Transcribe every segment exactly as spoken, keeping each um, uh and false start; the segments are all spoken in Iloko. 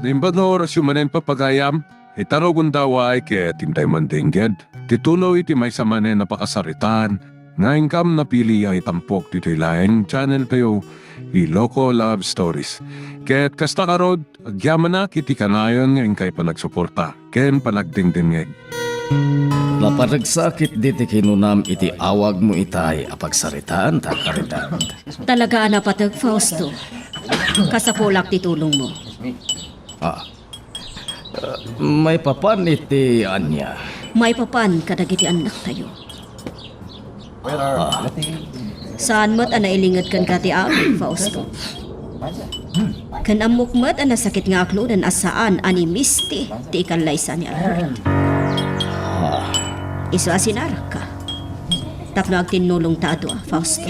Naimbag nga orasyo manen, papagayam, ita rugonda, ket intay man dengged ti tuloy ti maysa manen a pakasaritaan nga inkam napili a itampok ditoy laeng channel tayo, Iloko Love Stories. Ket kasta ngarud, agyamanak iti kanayon nga inkay panagsuporta ken panagdengdengngeg. Napanagsakit diti kinunam iti awagmo itay a pagsaritaan ta, Caridad. Talaga a napateg, Fausto. Kasapulak ti tulongmo. Ah. Maipapan iti ania? Maipapan kadagiti annaktayo. Ah. Saan met a nailinged kenka ti amin, Fausto. Ken ammok met a nasakit nga akloden a saan a ni Misty ti ikallaysa ni Albert. Ah. Isu a sinarakka tapno agtinnulongta a dua, Fausto.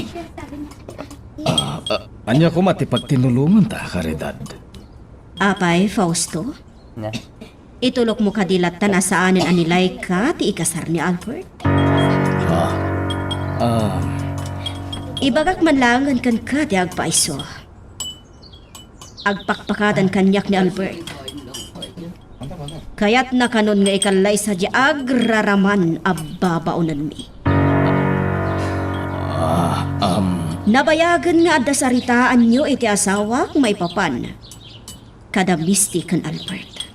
Ah, ah, ania koma ti pagtinnulonganta, Caridad? Apay, Fausto? Itulokmo kadi lattan a saanen a ni Laika ti ikasar ni Albert? Ah. Ah. Ibagak man laengen kenka ti agpayso. Agpakpakadan kaniak ni Albert. Kayatna kanon nga ikallaysa diay agraraman a babaonenmi. Ah, um. Nabayagen nga adda saritaanyo iti asawak maipapan kada Misty ken Albert.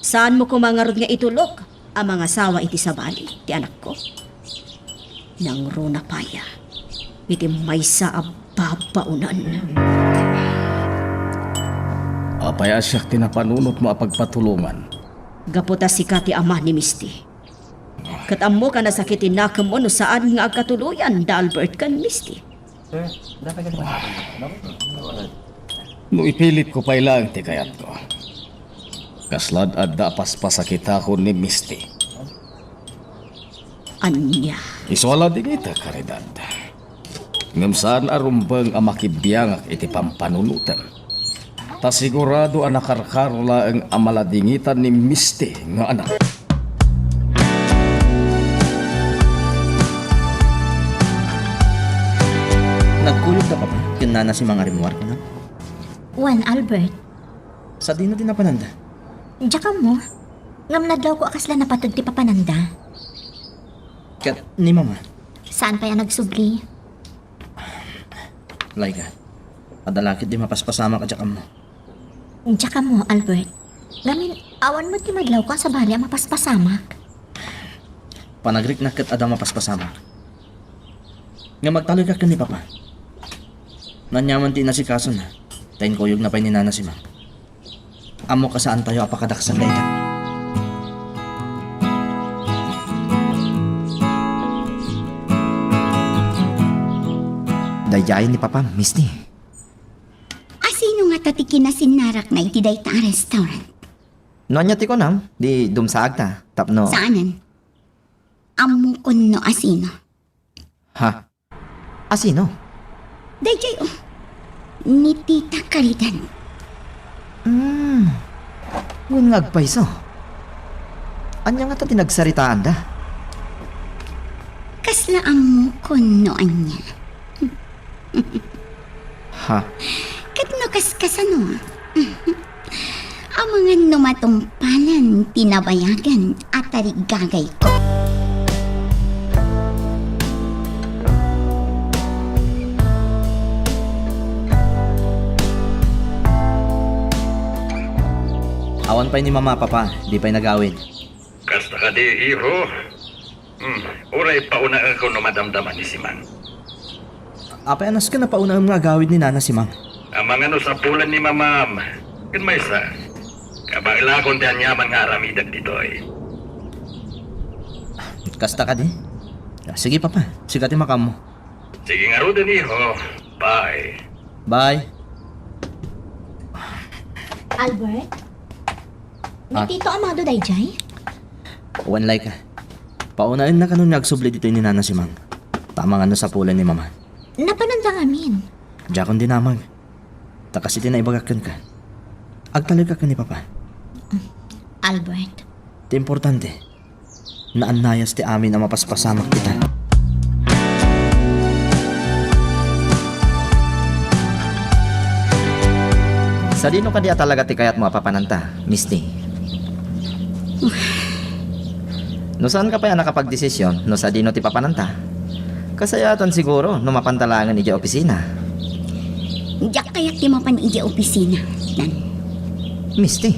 Saanmo koma ngarud nga itulok a mangasawa iti sabali ti anakko? Nangruna paya iti maysa a babaonen. Apay a siak ti napanunotmo a pagpatulongan? Gapu ta sika ti ama ni Misty. Ket ammok a nasakit ti nakemmo no saan nga agkatuloyan da Albert ken Misty. No ipilitko pay laeng ti kayatko, kaslad adda a paspasakitakon ni Misty. Ania? Isu a ladingita, Caridad. Ngem saan a rumbeng a makibiangak iti pampanunotem. Ta sigurado a nakarkaro laeng a maladingitan ni Misty nga anak. Nagkuyogda, Papa, ken Nana Simang a rimmuar, kunam? Wen, Albert. Sadino ti napananda? Diak ammo. Ngem nadlawko a kasla napateg ti papananda. Ket ni Mama? Saan pay a nagsubli. Laika, adda la ketdi mapaspasamak a diak ammo. Diak ammo, Albert. Ngamin, awan met ti madlawko a sabali a mapaspasamak. Panagriknak ket adda mapaspasamak. Ngem agtaloyka ken ni Papa. Aniaman ti inasikasona, ta inkuyogna pay ni Nana Simang. Ammok a saantayo a pakadaksan dayta. Daydiay ni Papam, Misty. Asino ngata ti kinasinnarakna iti dayta a restaurant? No ania ti kunam, di dumsaagta tapno... Saanen. Ammokon no asino. Ha? Asino? Daydiay, oh. Ni Tita Caridad. Hmm. Wen nga agpayso. Ania ngata ti nagsaritaanda? Kasla ammokon no ania. Ha? Ket no kaskasano? Amangan no matungpalan ti nabayagan a tarigagayko. Awan pay ni Mama, Papa, di pay nagawid. Kasta kadi, iho? Hmm, uray paunakon no madamdama ni Simang. Apay a nasken a paunaem nga agawid ni Nana Simang? Amangan no sapulan ni Mamam ken maysa, kabaelakon ti aniaman nga aramidek ditoy. Kasta kadi? Ah, sige, Papa. Sika ti makaammo. Sige ngaruden, iho. Bye. Bye. Albert? Ni Ah. Tito Amado daydiay? Wen, Laika. Paunaenna kanon nga agsubli ditoy ni Nana Simang. Ta amangan no sapulan ni Mama. Napananda ngamin. Diakon dinamag. Ta kas iti naibagak kenka, agtaloyka ken ni Papa. Albert. Ti importante, naannayas ti amin a mapaspasamak ita. Sadino kadi a talaga ti kayatmo a papananta, Misty? No saanka pay a nakapagdesisyon no sadino ti papananta, kasayatan siguro no mapanta laengen idiay opisina. Diak kayat ti mapan idiay opisina, Nan. Misty.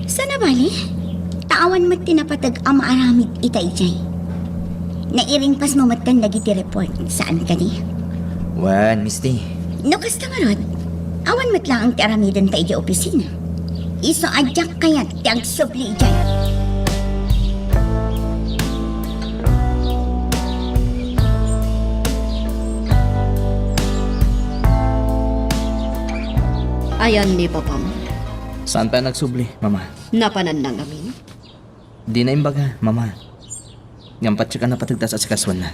Sana bale? Ta awan met ti napateg a maaramid ita idiay. Nairingpasmo metten dagiti report, saan kadi? Wen, Misty. No kasta ngarud, awan met laeng ti aramidenta idiay opisina. Isu a diak kayat ti agsubli idiay. Ayan ni papam. Saan pay a nagsubli, Mama? Napananna ngamin? Dina imbaga, Mama. Ngem patiekan a napateg ta asikasuenna.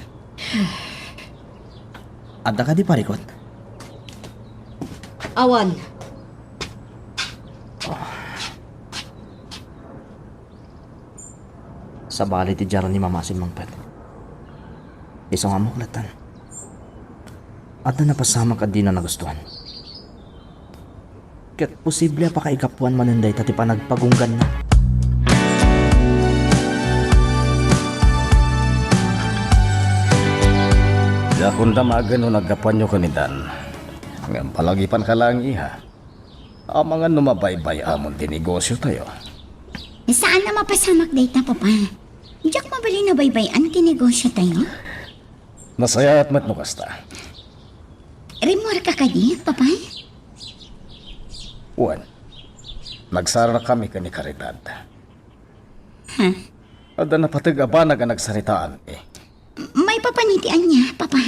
Adda kadi parikut? Awan. Sabali ti diaro ni Mama a simmangpet. Isu nga ammok latta. Adda napasamak a dina nagustuan. Ket posible a pakaigapuan manen dayta ti panagpagungganna. Diakon damagen no naggapuanyo ken ni Dan. Ngem palagipanka laeng, iha. Amangan no mabaybay-amon ti negosiotayo. Saan a mapasamak dayta, Papa. Diak mabalin a baybay-an ti negosiotayo. Nasayaat met no kasta. Rimmuarka kadi, Papa? Wen, nagsarakami ken ni Caridad. Ha? Adda napateg a banag a nagsaritaanmi. Maipapan iti ania, Papa?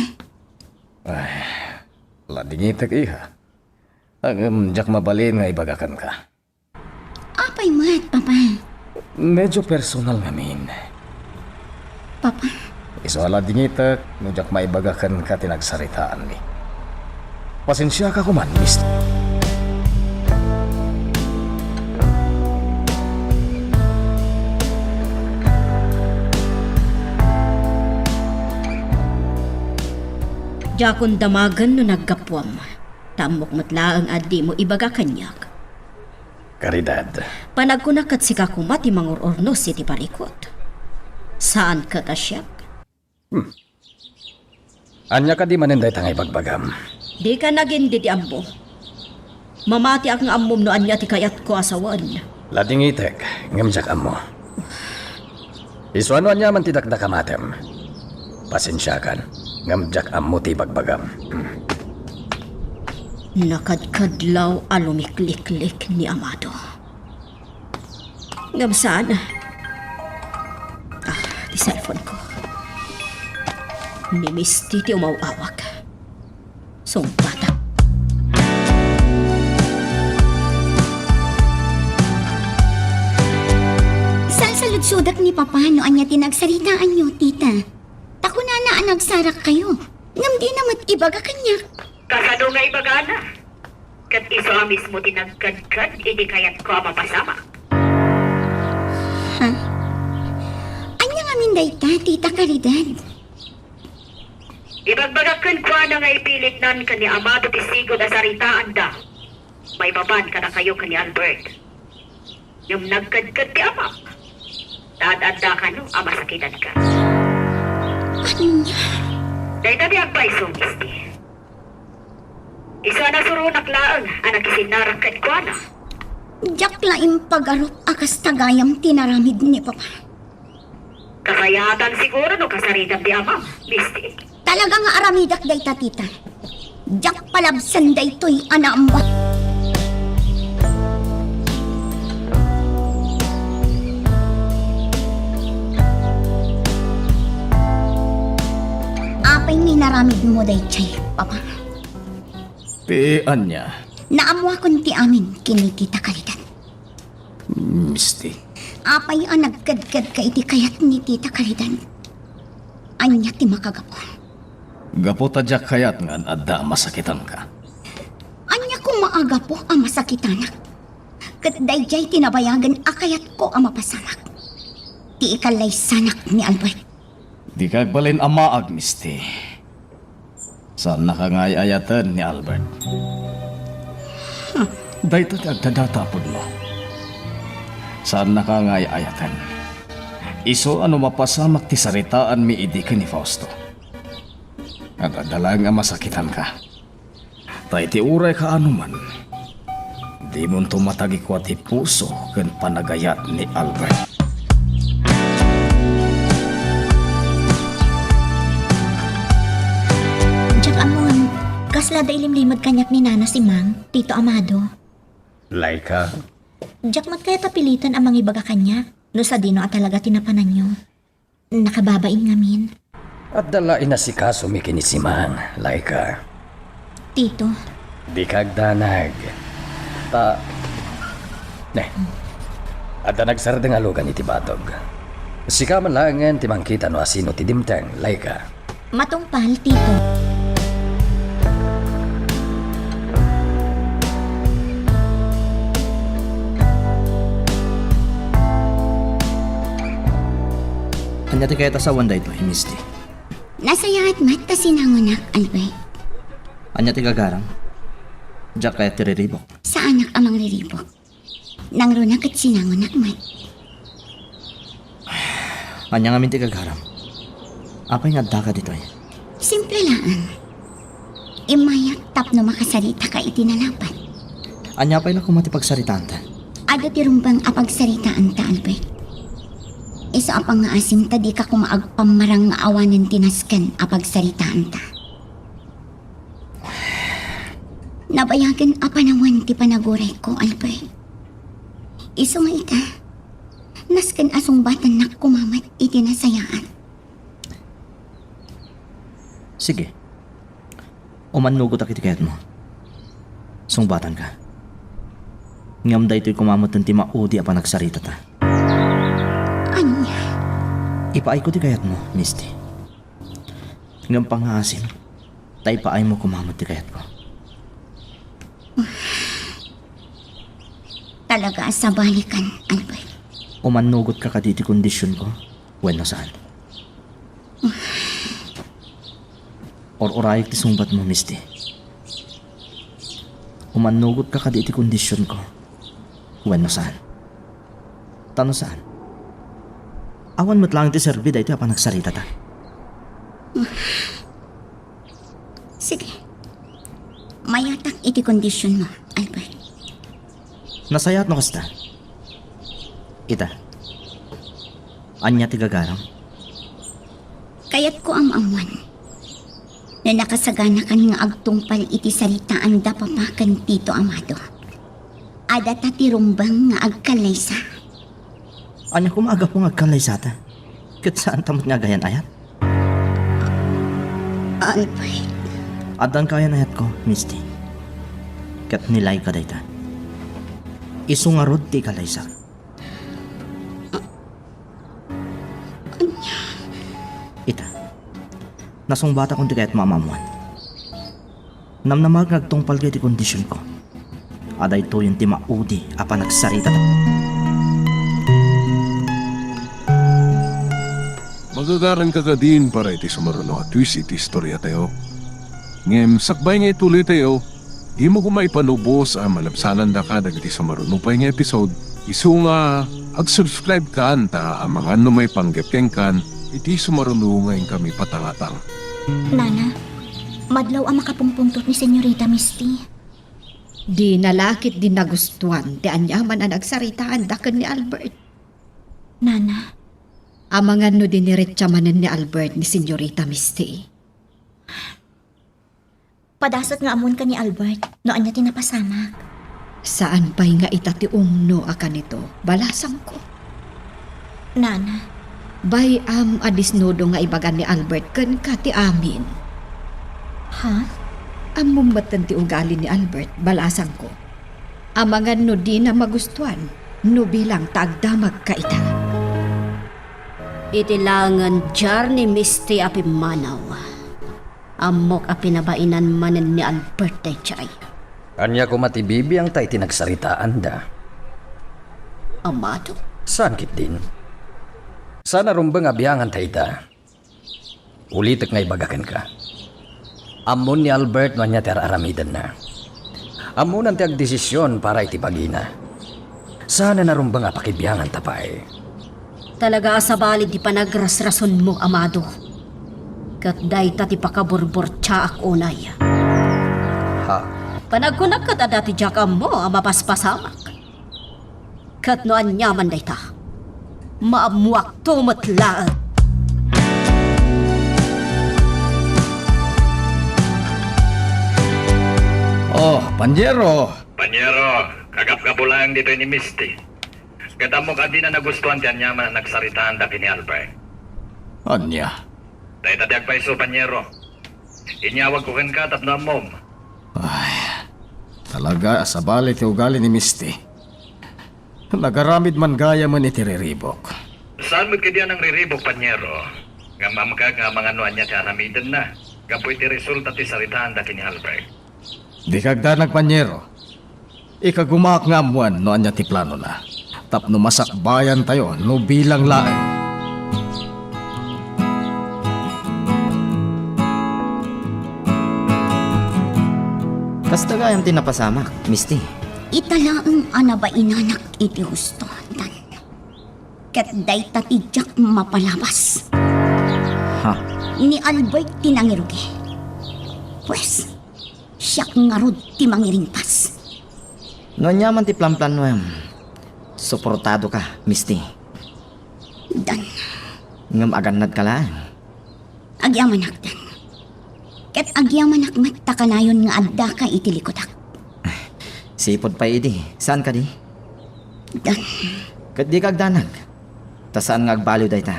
Ay, ladingitek, iha. Ngem diak mabalin nga ibaga kenka. Apay met, Papa? Medyo personal ngamin. Papa? Isu a ladingitek no diak maibaga kenka ti nagsaritaanmi. Pasensiaka koman, Miss. Diakon damagen no naggapuam. Ta ammok met laeng a dimo ibaga kaniak. Caridad. Panagkunak ket sika koma ti mangur-urnos iti parikut. Saan ket a siak. Hmm. Ania kadi manen dayta nga ibagbagam? Dika nagindidi ammo. Mamatiak nga ammom no ania ti kayatko a sawen. Ladingitek, ngem diak ammo. Isuna no aniaman ti dakdakamatem. Pasensiakan, ngem diak ammo ti ibagbagam. Hmm. Nakadkadlaw a lumikliklik ni Amado. Ngem saan. Ah, ti cellphone ko. Ni Misty ti umaw-awag. Sungbatak. Salsaludsodak ni Papa no ania ti nagsaritaanyo, tita. Ta kunana a nagsarakkayo. Ngem dina met ibaga kaniak. Kasano nga ibagana? Ket isu a mismo ti nagkedked iti kayatko a mapasamak. Ha? Ania ngamin dayta, Tita Caridad? Ibagbagak kenkuana nga ipilitnan ken ni Amado ti sigud a saritaanda maipapan kadakayo ken ni Albert. Ngem nagkedked ti amak. Ta ad-adda kano a masakitanka. Ania? Dayta ti agpayso, Misty. Isu a nasuronak laeng a nakisinnarak kenkuana. Diak la impagarup a kasta gayam ti naramid ni Papa. Kasayatan siguro no kasaritam ti amam, Misty. Talaga nga aramidak dayta, tita. Diak palabsan daytoy a naambat. Apay nga inaramidmo daytoy, Papa? Ti ania? Naammoakon ti amin ken ni Tita Caridad. Misty. Apay a nagkedkedka iti kayat ni Tita Caridad? Ania ti makagapu? Gapu ta diak kayat nga ad-adda a masakitanka. Ania koma a gapu a masakitanak? Ket daydiay ti nabayagen a kayatko a mapasamak. Ti ikallaysanak ni Albert. Dika agbalin a maag, Misty. Saannaka nga ay-ayaten ni Albert. Huh. Dayta ti agdadata a pudno. Saannaka nga ay-ayaten. Isu a no mapasamak ti saritaanmi idi ken ni Fausto, adda laeng a masakitanka. Ta iti uray kaano man, dimonto matagikua ti puso ken panagayat ni Albert. Diak ammon, kasla adda ilimlimed kaniak ni Nana Simang, Tito Amado. Laika. Diak met kayat a piliten a mangibaga kaniak, no sadino a talaga ti napananyo. Nakababain ngamin. Adda la inasikasomi ken ni Simang, Laika. Tito. Dika agdanag. Ta, ne, adda nagsardeng a lugan iti batog. Sika man laengen ti mangkita no asino ti dimteng, Laika. Matungpal, Tito. Ania ti kayat a sawen daytoy, Misty? Nasayaat met ta sinangonak, Albert. Ania ti gagaram? Diak kayat ti riribuk. Saanak a mangriribuk. Nangruna ket sinangonak met. Ania ngamin ti gagaram? Apay nga addaka ditoy? Simple laeng. Immayak tapno makasaritaka iti nalapat. Ania pay la koma ti pagsaritaanta? Adda ti rumbeng a pagsaritaanta, Albert. Isu a pangngaasim ta dika koma agpammarang nga awanen ti nasken a pagsaritaanta. Nabayagen a panawen ti panagurayko, Albert. Isu nga ita, nasken a sungbatannak koma met iti nasayaat. Sige. Umannugotak iti kayatmo. Sungbatanka. Ngem daytoy koma met ti maudi a panagsaritata. Ania? Ipaayko ti kayatmo, Misty. Ngem pangngaasim, ta ipaaymo koma met ti kayatko. Talaga a sabalikan, Albert. Umannugotka kadi iti kondisionko, wenno saan? Or-urayek ti sungbatmo, Misty. Umannugotka kadi iti kondisionko, wenno saan? Ta no saan, awan met laeng ti serbi daytoy a panagsaritata. Sige. Mayatak iti kondisionmo, Albert. Nasayaat no kasta. Ita. Ania ti gagaram? Kayatko a maammuan no nakasaganakan nga agtungpal iti saritaanda Papa ken Tito Amado. Adda ta ti rumbeng nga agkallaysa. Ania koma a gapu nga agkallaysata? Ket saanta met nga agayan-ayat? Albert. Addan kaayan-ayatko, Misty. Ket ni Laika dayta. Isu ngarud ti ikallaysak. Ita, nasungbatakon ti kayatmo a maammuan. Namnamaek nga agtungpalka iti kondisionko. A daytoyen ti maudi a panagsarita. Magagaranka kadin para iti sumaruno a twist iti istoriatayo. Ngem sakbay nga ituloytayo, dimo koma ipanubos a malabsanandaka dagiti sumaruno pay nga episode. Isu nga, ag-subscribe kan ta amangan no maipanggep kenkan iti sumaruno nga inkami patangatang. Nana, madlaw a makapungpungtot ni Senyorita Misty. Dina la ketdi nagustuan ti aniaman a nagsaritaanda ken ni Albert. Nana. Amangan no diniretsa manen ni Albert ni Senyorita Misty. Padasut nga ammoenka ni Albert no ania ti napasamak. Saan pay nga ita ti umno a kanito, balasangko. Nana. Bay-am a disnudo nga ibaga ni Albert kenka ti amin. Ha? Ammom metten ti ugali ni Albert, balasangko. Amangan no dina magustuan, no bilang ta agdamagka ita. Iti laengen diar ni Misty a pimmanaw. Ammok a pinabainan manen ni Albert daydiay. Ania koma ti bibiangta iti nagsaritaanda? Amado? Saan ketdin? Saan a rumbeng a bianganta ita. Ulitek nga ibaga kenka. Ammon ni Albert no ania ti ar-aramidenna. Ammonan ti agdesision para iti bagina. Saan a narumbeng a pakibianganta pay. Talaga a sabali ti panagrasrasonmo, amado. Ket dayta ti pakaburburtiaak unay. Ha? Panagkunak ket adda ti diak ammo a mapaspasamak. Ket no aniaman dayta, maammoakto met laeng. Oh, Panyero! Panyero, kagapgapo laeng ditoy ni Misty. Ket ammok a dina nagustuan ti aniaman a nagsaritaanda ken ni Albert. Ania? Dayta ti agpayso, Panyero. Inyawagko kenka tapno ammom. Ay, talaga a sabali ti ugali ni Misty. Nagaramid man gayamen iti riribuk. Saan met kadi a nangriribuk, Panyero? Ngem ammok nga amangan no ania ti aramidenna gapu iti resulta ti saritaanda ken ni Albert. Dika agdanag, Panyero. Ikagumaak nga ammoen no ania ti planona. Tapno masakbayantayo no bilang laeng. Kasta gayam ti napasamak, Misty. Ita laeng a nabainanak iti husto, Dan. Ket dayta ti diak mapalabas. Ha? Ni Albert ti nangirugi. Pues, siak ngarud ti mangiringpas. No aniaman ti planplanoem, suportadoka, Misty. Dan. Ngem agannadka laeng. Agyamanak, Dan. Ket agyamanak met ta kanayon nga addaka iti likudak. Sipud pay idi, saan kadi? Dan. Ket dika agdanag, ta saan nga agbaliw dayta.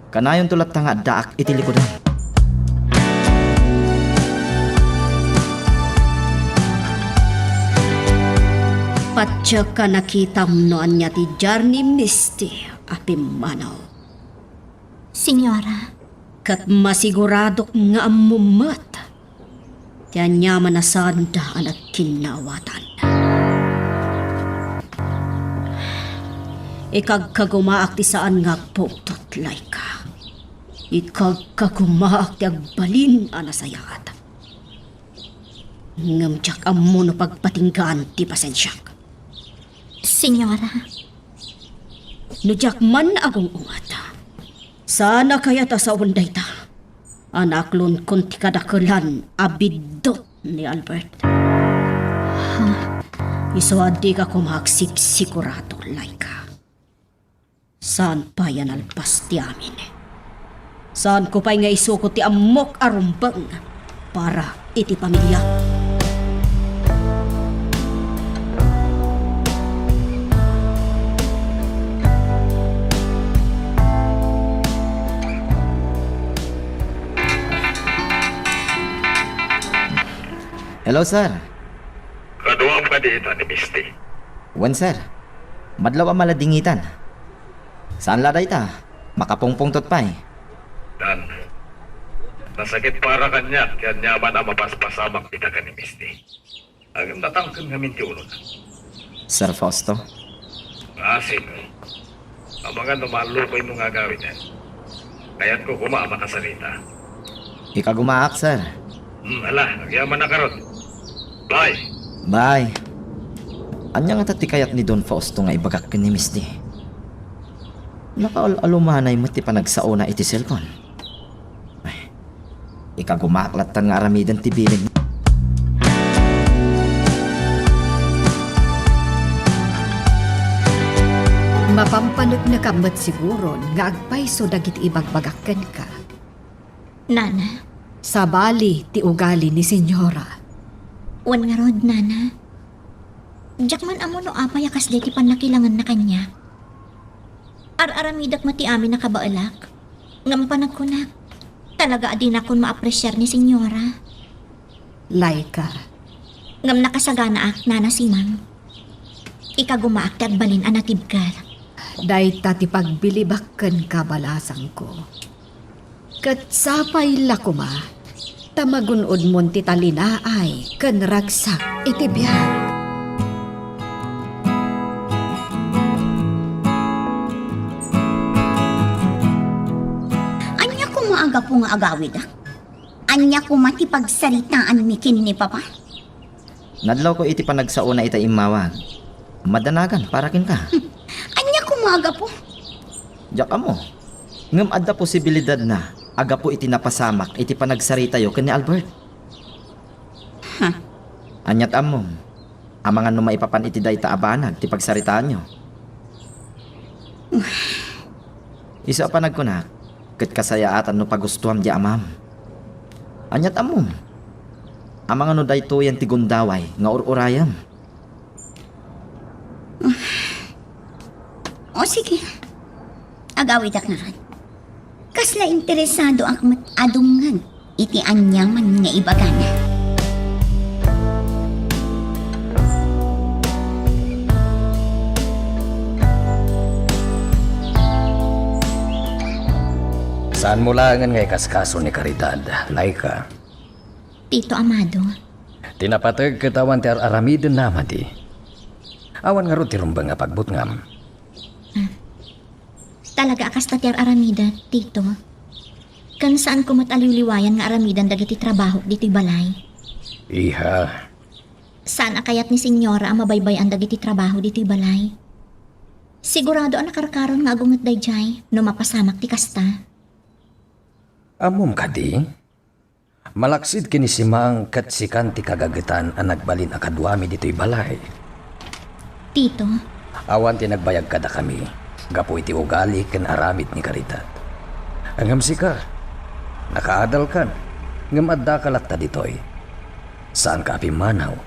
Kanayonto latta nga addaak iti likudan. Patiek a nakitam no ania ti diar ni Misty a pimmanaw. Senyora. Ket masiguradok nga ammom met ti aniaman a saanda a nagkinnaawatan. Ikagkagumaak ti saan nga agpuktot, Laika. Ikagkagumaak ti agbalin a nasayaat. Ngem diak ammo no pagpatinggaan ti pasensiak. Senyora. No diak man agung-ungat, saan a kayat a sawen dayta a naaklonkon ti kadakelan a biddut ni Albert. Ha? Isu a dika koma agsigsigurado, Laika. Saan pay a nalpas ti amin. Saanko pay nga isuko ti ammok a rumbeng para iti pamiliak. Hello, sir. Kaduam kadi ita ni Misty? Wen, sir. Madlaw a maladingitan. Saan la dayta? Makapungpungtot pay. Dan, nasakit para kaniak ti aniaman a mapaspasamak ita ken ni Misty. Ngem natangken ngamin ti ulona. Sir Fausto? Asin. Amangan no maallokoy mo nga agawid, eh. Kayatko koma a makasarita. Ikagumaak, sir. Hmm, ala, agyamanak ngarud. Bye. Bye. Ania ngata ti kayat ni Don Fausto nga ibagak ken ni Misty? Nakaal-alumanay met ti panagsaona iti cellphone. Ay, ikagumaak lattan nga aramiden ti bilin. Mapampaneknekam met siguron nga agpayso dagiti ibagbagak kenka. Nana? Sabali ti ugali ni Senyora. Wen ngarud, Nana. Diak man ammo no apay a kasdi ti pannakilangenna kaniak. Ar-aramidek met ti amin a kabaelak. Ngem panagkunak, talaga a dinakon maapresiar ni Senyora. Laika. Ngem nakasaganaak, Nana Simang. Ikagumaak ti agbalin a natibker. Dayta ti pagbilibak ken kabalasangko. Ket sapay la koma, ta magun-odmon ti talinaay ken ragsak iti biag. Ania koma a gapu nga agawidak? Ania koma ti pagsaritaanmi ken ni Papa? Nadlawko iti panagsaona ita immawag. Madanagan para kenka. Ania koma a gapu? Diak ammo. Ngem adda posibilidadna a gapu iti napasamak iti panagsaritayo ken ni Albert. Ha? Aniat ammom? Amangan no maipapan iti dayta a banag ti pagsaritaanyo. Isu a panagkunak, ket kasayaatan no pagustuam diay amam. Aniat ammom? Amangan no daytoyen ti gundaway nga ur-urayem. O sige, agawidak ngarud. Kasla interesadoak met a dumngeg iti aniaman nga ibagana. Saanmo laengen nga ikaskaso ni Caridad, Laika. Tito Amado. Ti napateg ket awan ti ar-aramidenna a madi. Awan ngarud ti rumbeng a pagbutngam. Talaga a kasta ti ar-aramidek, Tito. Ken saanko met a liwliwayan nga aramidan dagiti trabahok ditoy balay. Iha. Saan a kayat ni Senyora a mabaybay-an dagiti trabaho ditoy balay. Sigurado a nakarkaron nga agunget daydiay no mapasamak ti kasta. Ammom kadi? Malaksid ken ni Simang ket sikan ti kagagetan a nagbalin a kaduami ditoy balay. Tito. Awan ti nagbayag kadakami gapu iti ugali ken aramid ni Caridad. Ngem sika, nakaadalkan, ngem addaka latta ditoy. Saanka a pimmanaw.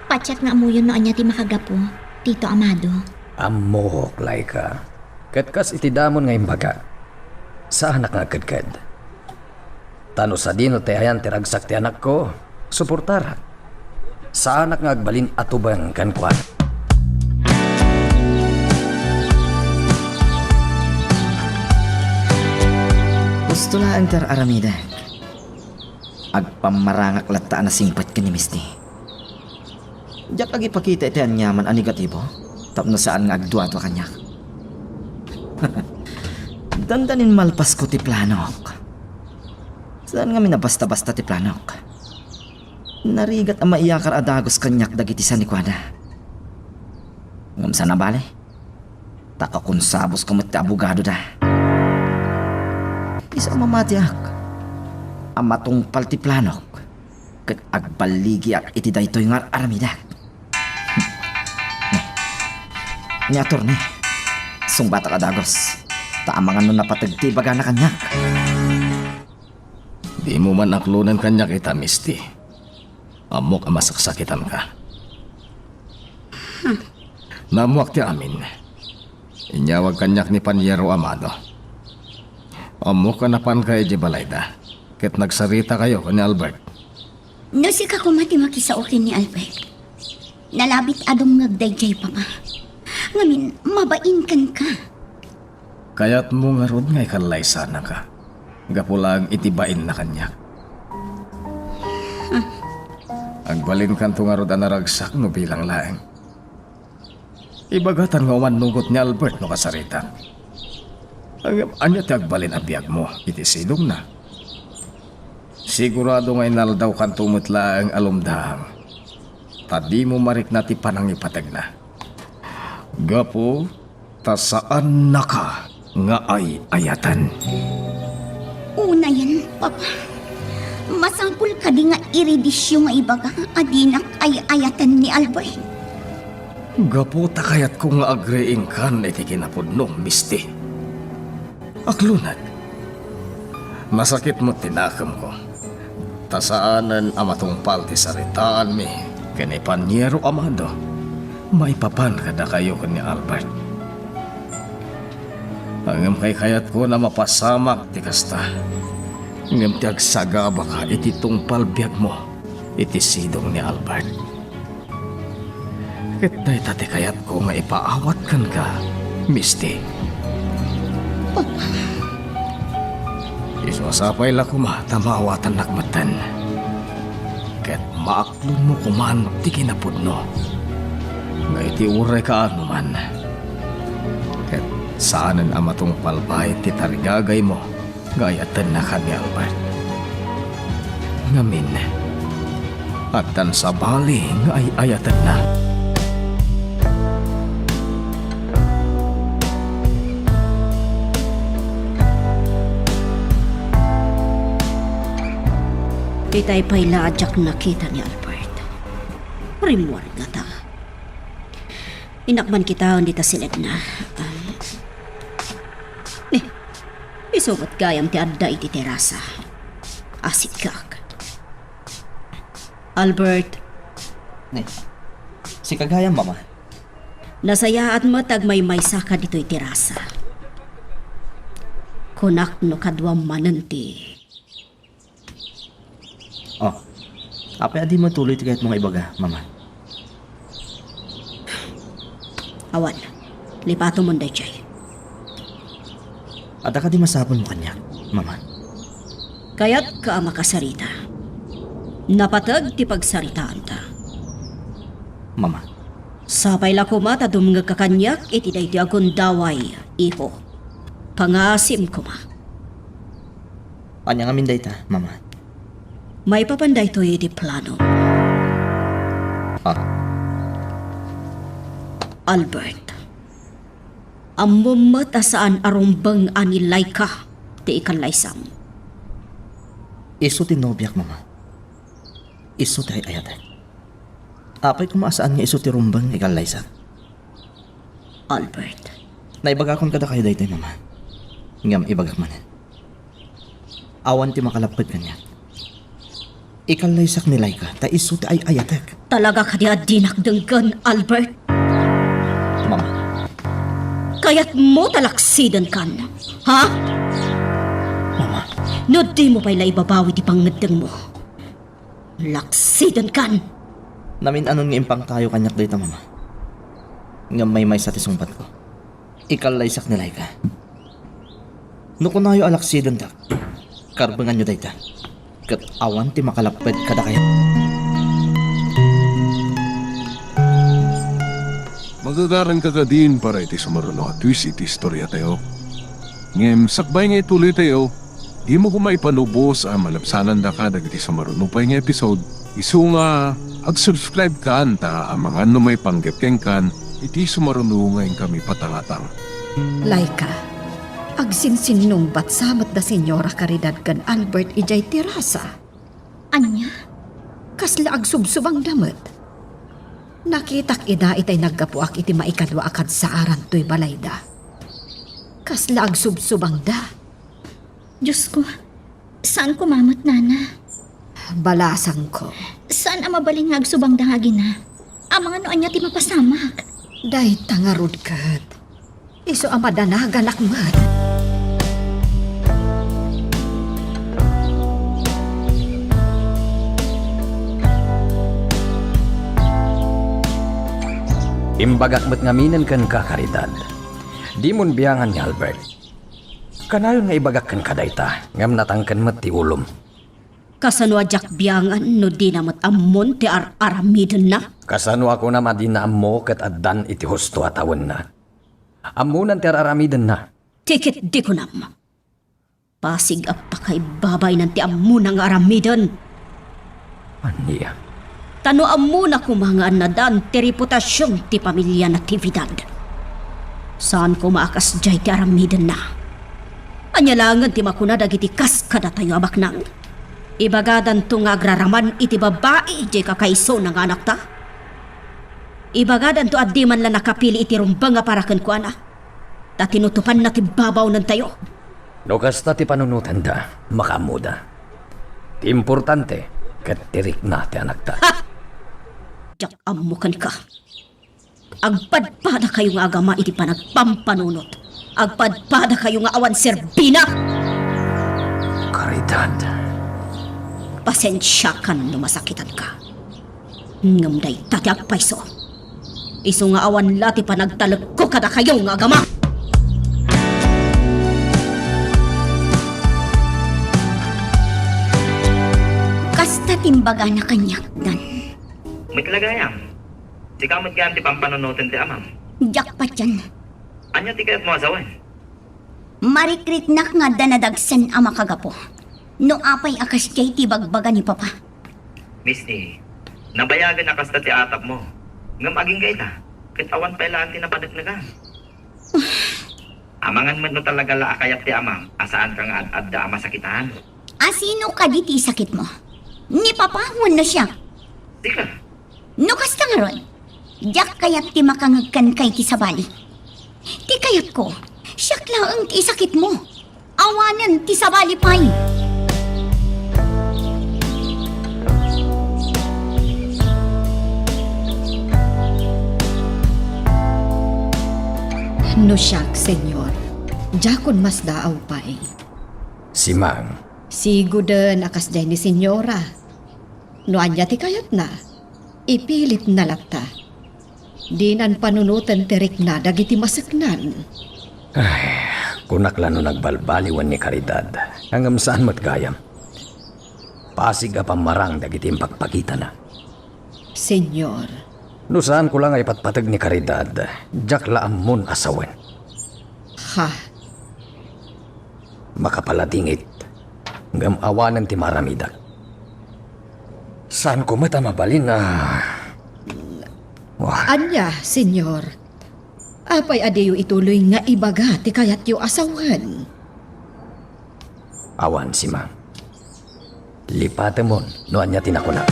Patiek nga ammoyon no ania ti makagapu, Tito Amado. Ammok, Laika. Ket kas iti damon nga imbaga, saanak nga agkedked. Ta no sadino ti ayan ti ragsak ti anakko, suportarak. Saanak nga agbalin a tubeng kenkuana. Husto laeng ti ar-aramidek. Agpammarangak latta a nasingpet ken ni Misty. Diak agipakita iti aniaman a negatibo tapno saan nga agduadua kaniak. Dandanin malpasko ti planok. Saan ngamin a basta-basta ti planok. Narigat a maiyakar a dagus kaniak dagiti sanikuada. Ngem saan a bale, ta kakonsabusko met ti abogadoda. Isu a mamatiak a matungpal ti planok ket agballigiak iti daytoy nga ar-aramidek. Ni, ni attorney, sungbatak a dagus, ta amangan no napateg ti ibagana kaniak. Dimo man aklonen kaniak ita, Misty. Ammok a masaksakitanka. Naammoak ti amin. Inyawag kaniak ni Paniero Amado. Ammok a napanka idiay balayda, ket nagsaritakayo ken ni Albert. No sika koma ti makisao ken ni Albert, nalabit a dumngeg daydiay, Papa. Ngamin, mabain kenka. Kayatmo ngarud nga ikallaysanaka gapu laeng iti bainna kaniak? Agbalinkanto ngarud a naragsak no bilang laeng. Ibagatan nga umannugot ni Albert no kasaritak. Ngem ania ti agbalin a biagmo iti sidongna? Sigurado nga inaldawkanto met laeng a lumdang, ta dimo marikna ti panangipategna. Gapu ta saannaka nga ay-ayaten. Unayen, Papa. Masapul kadi nga iridisio nga ibaga a dinak ay-ayaten ni Albert? Gapu ta kayatko nga agriingkan iti kinapudno, Misty. Aklonat. Nasakit met ti nakemko. Ta saanen a matungpal ti saritaanmi ken ni Paniero Amado maipapan kadakayo ken ni Albert. Ngem kaykayatko a mapasamak ti kasta. Ngem ti agsagabaka iti tungpal biagmo iti sidong ni Albert. Ket dayta ti kayatko nga ipaawat kenka, Misty. Papa. Isu a sapay la koma ta maawatannak metten. Ket maaklonmo koman ti kinapudno nga iti uray kaano man, ket saanen a matungpal bain ti tarigagaymo nga ay-ayatenna ken ni Albert. Ngamin, Addan sabali nga ay-ayatenna. Itay pay la a diak nakita ni Albert. Rimmuar ngata. Innak man kitaen dita siledna. Ah. Eh, isu met gayam ti adda iti terasa. Asigkak. Albert. Ne, sika gayam, Mama. Nasayaat met agmaymaysaka ditoy terasa. Kunak no kaduam manen ti Oh. Apay a dimo ituloy ti kayatmo nga ibaga, Mama? Awan. Lipatomon daytoy. Adda kadi masapulmo kaniak, Mama? Kayatka a makasarita. Napateg ti pagsaritaanta. Mama. Sapay la koma ta dumngegka kaniak iti daytoy a gundaway, iho. Pangaasim koma. Ania ngamin dayta, Mama? Maipapan daytoy iti plano. Ah. Albert, ammom met a saan a rumbeng a ni Laika ti ikallaysam. Isu ti nobiak, Mama. Isu ti ay-ayatek. Apay koma a saan nga isu ti rumbeng nga ikallaysak? Albert. Naibagakon kadakayo daytoy, Mama. Ngem ibagak manen. Awan ti makalapped kaniak. Ikallaysak ni Laika ta isu ti ay-ayatek. Talaga kadi a dinak denggen, Albert? Mama. Kayatmo ta laksidenkan, ha? Mama. No dimo pay la ibabawi ti pangngeddengmo, laksidenkan. Namin-anon nga impangtayo kaniak dayta, Mama. Ngem maymaysa ti sungbatko. Ikallaysak ni Laika. No kunayo a laksidentak, karbenganyo dayta. Ket awan ti makalapped kadakayo. Magagaranka kadin para iti sumaruno a twist iti istoriatayo. Ngem sakbay nga ituloytayo, dimo koma ipanubos a malabsanandaka dagiti sumaruno pay nga episode. Isu nga, ag-subscribe kan ta amangan no maipanggep kenkan iti sumaruno nga inkami patangatang. Laika, agsinsinnungbat sa met da Señora Caridad ken Albert idiay terasa. Ania? Kasla agsubsubangda met. Nakitak ida itay naggapuak iti maikadua a kadsaaran toy balayda. Kasla agsubsubangda. Diosko, saan koma met, Nana? Balasangko. Saan a mabalin nga agsubangda nga agina? Amangan no ania ti mapasamak. Dayta ngarud ket. Isu a madanaganak met. Imbagak met ngaminen kenka, Caridad. Dimon biangan ni Albert. Kanayon nga ibagak kenka dayta, ngem natangken met ti ulom. Kasano a diak biangan no dina met ammon ti ar-aramidenna? Kasano a kunam a dina ammo ket addan iti husto a tawenna? Ammonan ti ar-aramidenna. Ti ketdi kunam. Pasig a pakaibabain ti ammona nga aramiden. Ania? Ta no ammona koma nga annadan ti reputasion ti pamilia Natividad, saan koma a kasdiay ti aramidenna. Ania laengen ti makuna dagiti kas kadatayo a baknang? Ibagadanto nga agraraman iti babai diay kakaisuna nga anakta? Ibagadanto a di man la nakapili iti rumbeng a para kenkuana, ta tinutopanna ti babawnentayo. No kasta ti panunotanda, makaammoda. Ti importante, ket ti rikna ti anakta. Ha! Diak ammo kenka. Agpadpadakayo nga agama iti panagpampanunot. Agpadpadakayo nga awan serbina. Caridad. Pasensiakan no masakitanka. Ngem dayta ti agpayso. Isu nga awan la ti panagtalekko kadakayo nga agama. Kasta ti imbagana kaniak, Dan. Met la gayam. Sika met gayam ti pampanunoten ti amam. Diak patien. Ania ti kayatmo a sawen? Marikriknak nga adda nadagsen a makagapu. No apay a kasdiay ti ibagbaga ni Papa. Misty, Nabayagen a kasta ti atapmo. Ngem agingga ita, ket awan pay laeng ti napaneknekan. Amangan met no talaga la a kayat ti amam a saanka nga ad-adda a masakitan. A sino kadi ti isakitmo? Ni papa wenno siak? Sika. No kasta ngarud, diak kayat ti makangeg kenka iti sabali. Ti kayatko, siak laeng ti isakitmo. Awanen ti sabali pay. No siak, Senyor, diakon masdaaw pay. Simang. Sigoden a kasdiay ni Senyora. No ania ti kayatna, ipilitna latta. Dinan panunoten ti rikna dagiti maseknan. Ay, kunak la no nagbalbaliwen ni Caridad, ngem saan met gayam. Pasig a pammarang dagiti impakpakitana. Senyor. No saanko la nga ipatpateg ni Caridad, diak la ammon a sawen. Ha? Makapaladingit, ngem awanen ti maaramidak. Saanko met a mabalin a, wah. Ania, Senyor? Apay a diyo ituloy nga ibaga ti kayatyo a sawen? Awan, Simang. Lipatemon no ania ti nakunak.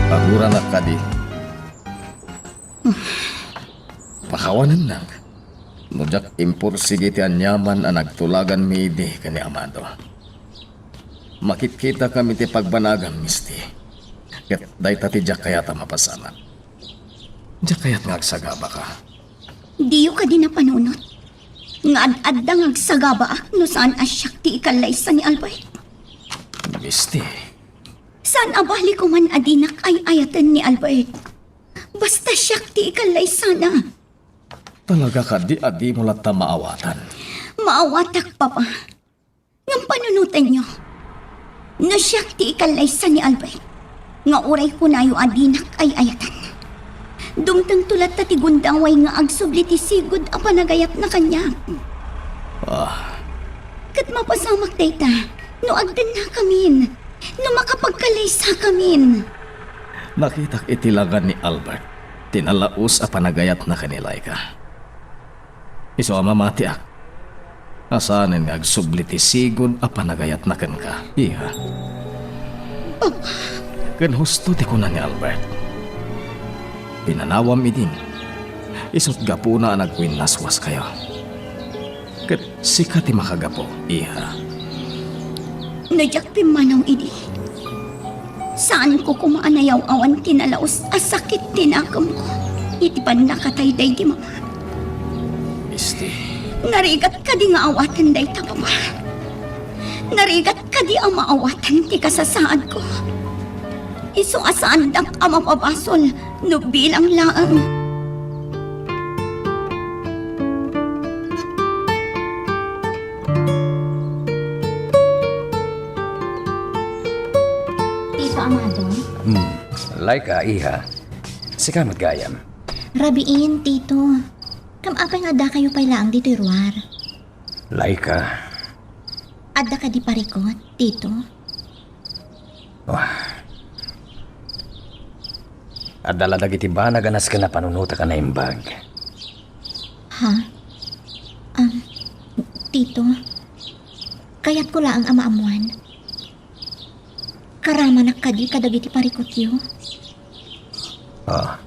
Aguranak kadi. Pakawanennak no diak impursigi ti aniaman a nagtulaganmi idi ken ni Amado. Makitkitakami ti pagbanagam, Misty. Ket dayta ti diak kayat a mapasamak. Diak kayat nga agsagabaka. Diyo kadi napanunot nga ad-adda nga agsagabaak no saan a siak ti ikallaysa ni Albert? Misty. Saan a bali koman a dinak ay-ayaten ni Albert. Basta siak ti ikallaysana. Talaga kadi a dimo latta maawatan? Maawatak, Papa. Ngem panunotenyo, no siak ti ikallaysa ni Albert, nga uray kunayo a dinak ay-ayatan, dumtengto latta ti gundaway nga agsubli ti sigud a panagayatna kaniak. Ah. Ket mapasamak dayta no agdennakamin, no makapagkallaysakamin. Nakitak iti langan ni Albert ti nalaus a panagayatna ken ni Laika. Isu a mamatiak a saanen nga agsubli ti sigud a panagayatna kenka, iha. Papa. Ken husto ti kuna ni Albert. Pinanawam idin, isut' gapuna a nagwinnaswaskayo. Ket sika ti makagapu, iha. No diak pimmanaw idi, saanko koma a nayaw-awan ti nalaus a sakit ti nakemko iti pannakatay daydi mama. Misty. Narigat kadi nga awaten dayta, Papa? Narigat kadi a maawatan ti kasasaadko? Isu a saandak a mapabasol no bilang laeng. Tito Amado? Hmm. Laika, iha. Sika met gayam. Rabiin, Tito. Kam apay nga addakayo pay laeng ditoy ruar? Laika. Adda kadi parikut, Tito? Ah. Adda la dagiti banag a nasken a panunotak a naimbag. Ha? Um, Tito, kayatko laeng a maammuan. Karamanak kadi kadagiti parikutyo? Ah.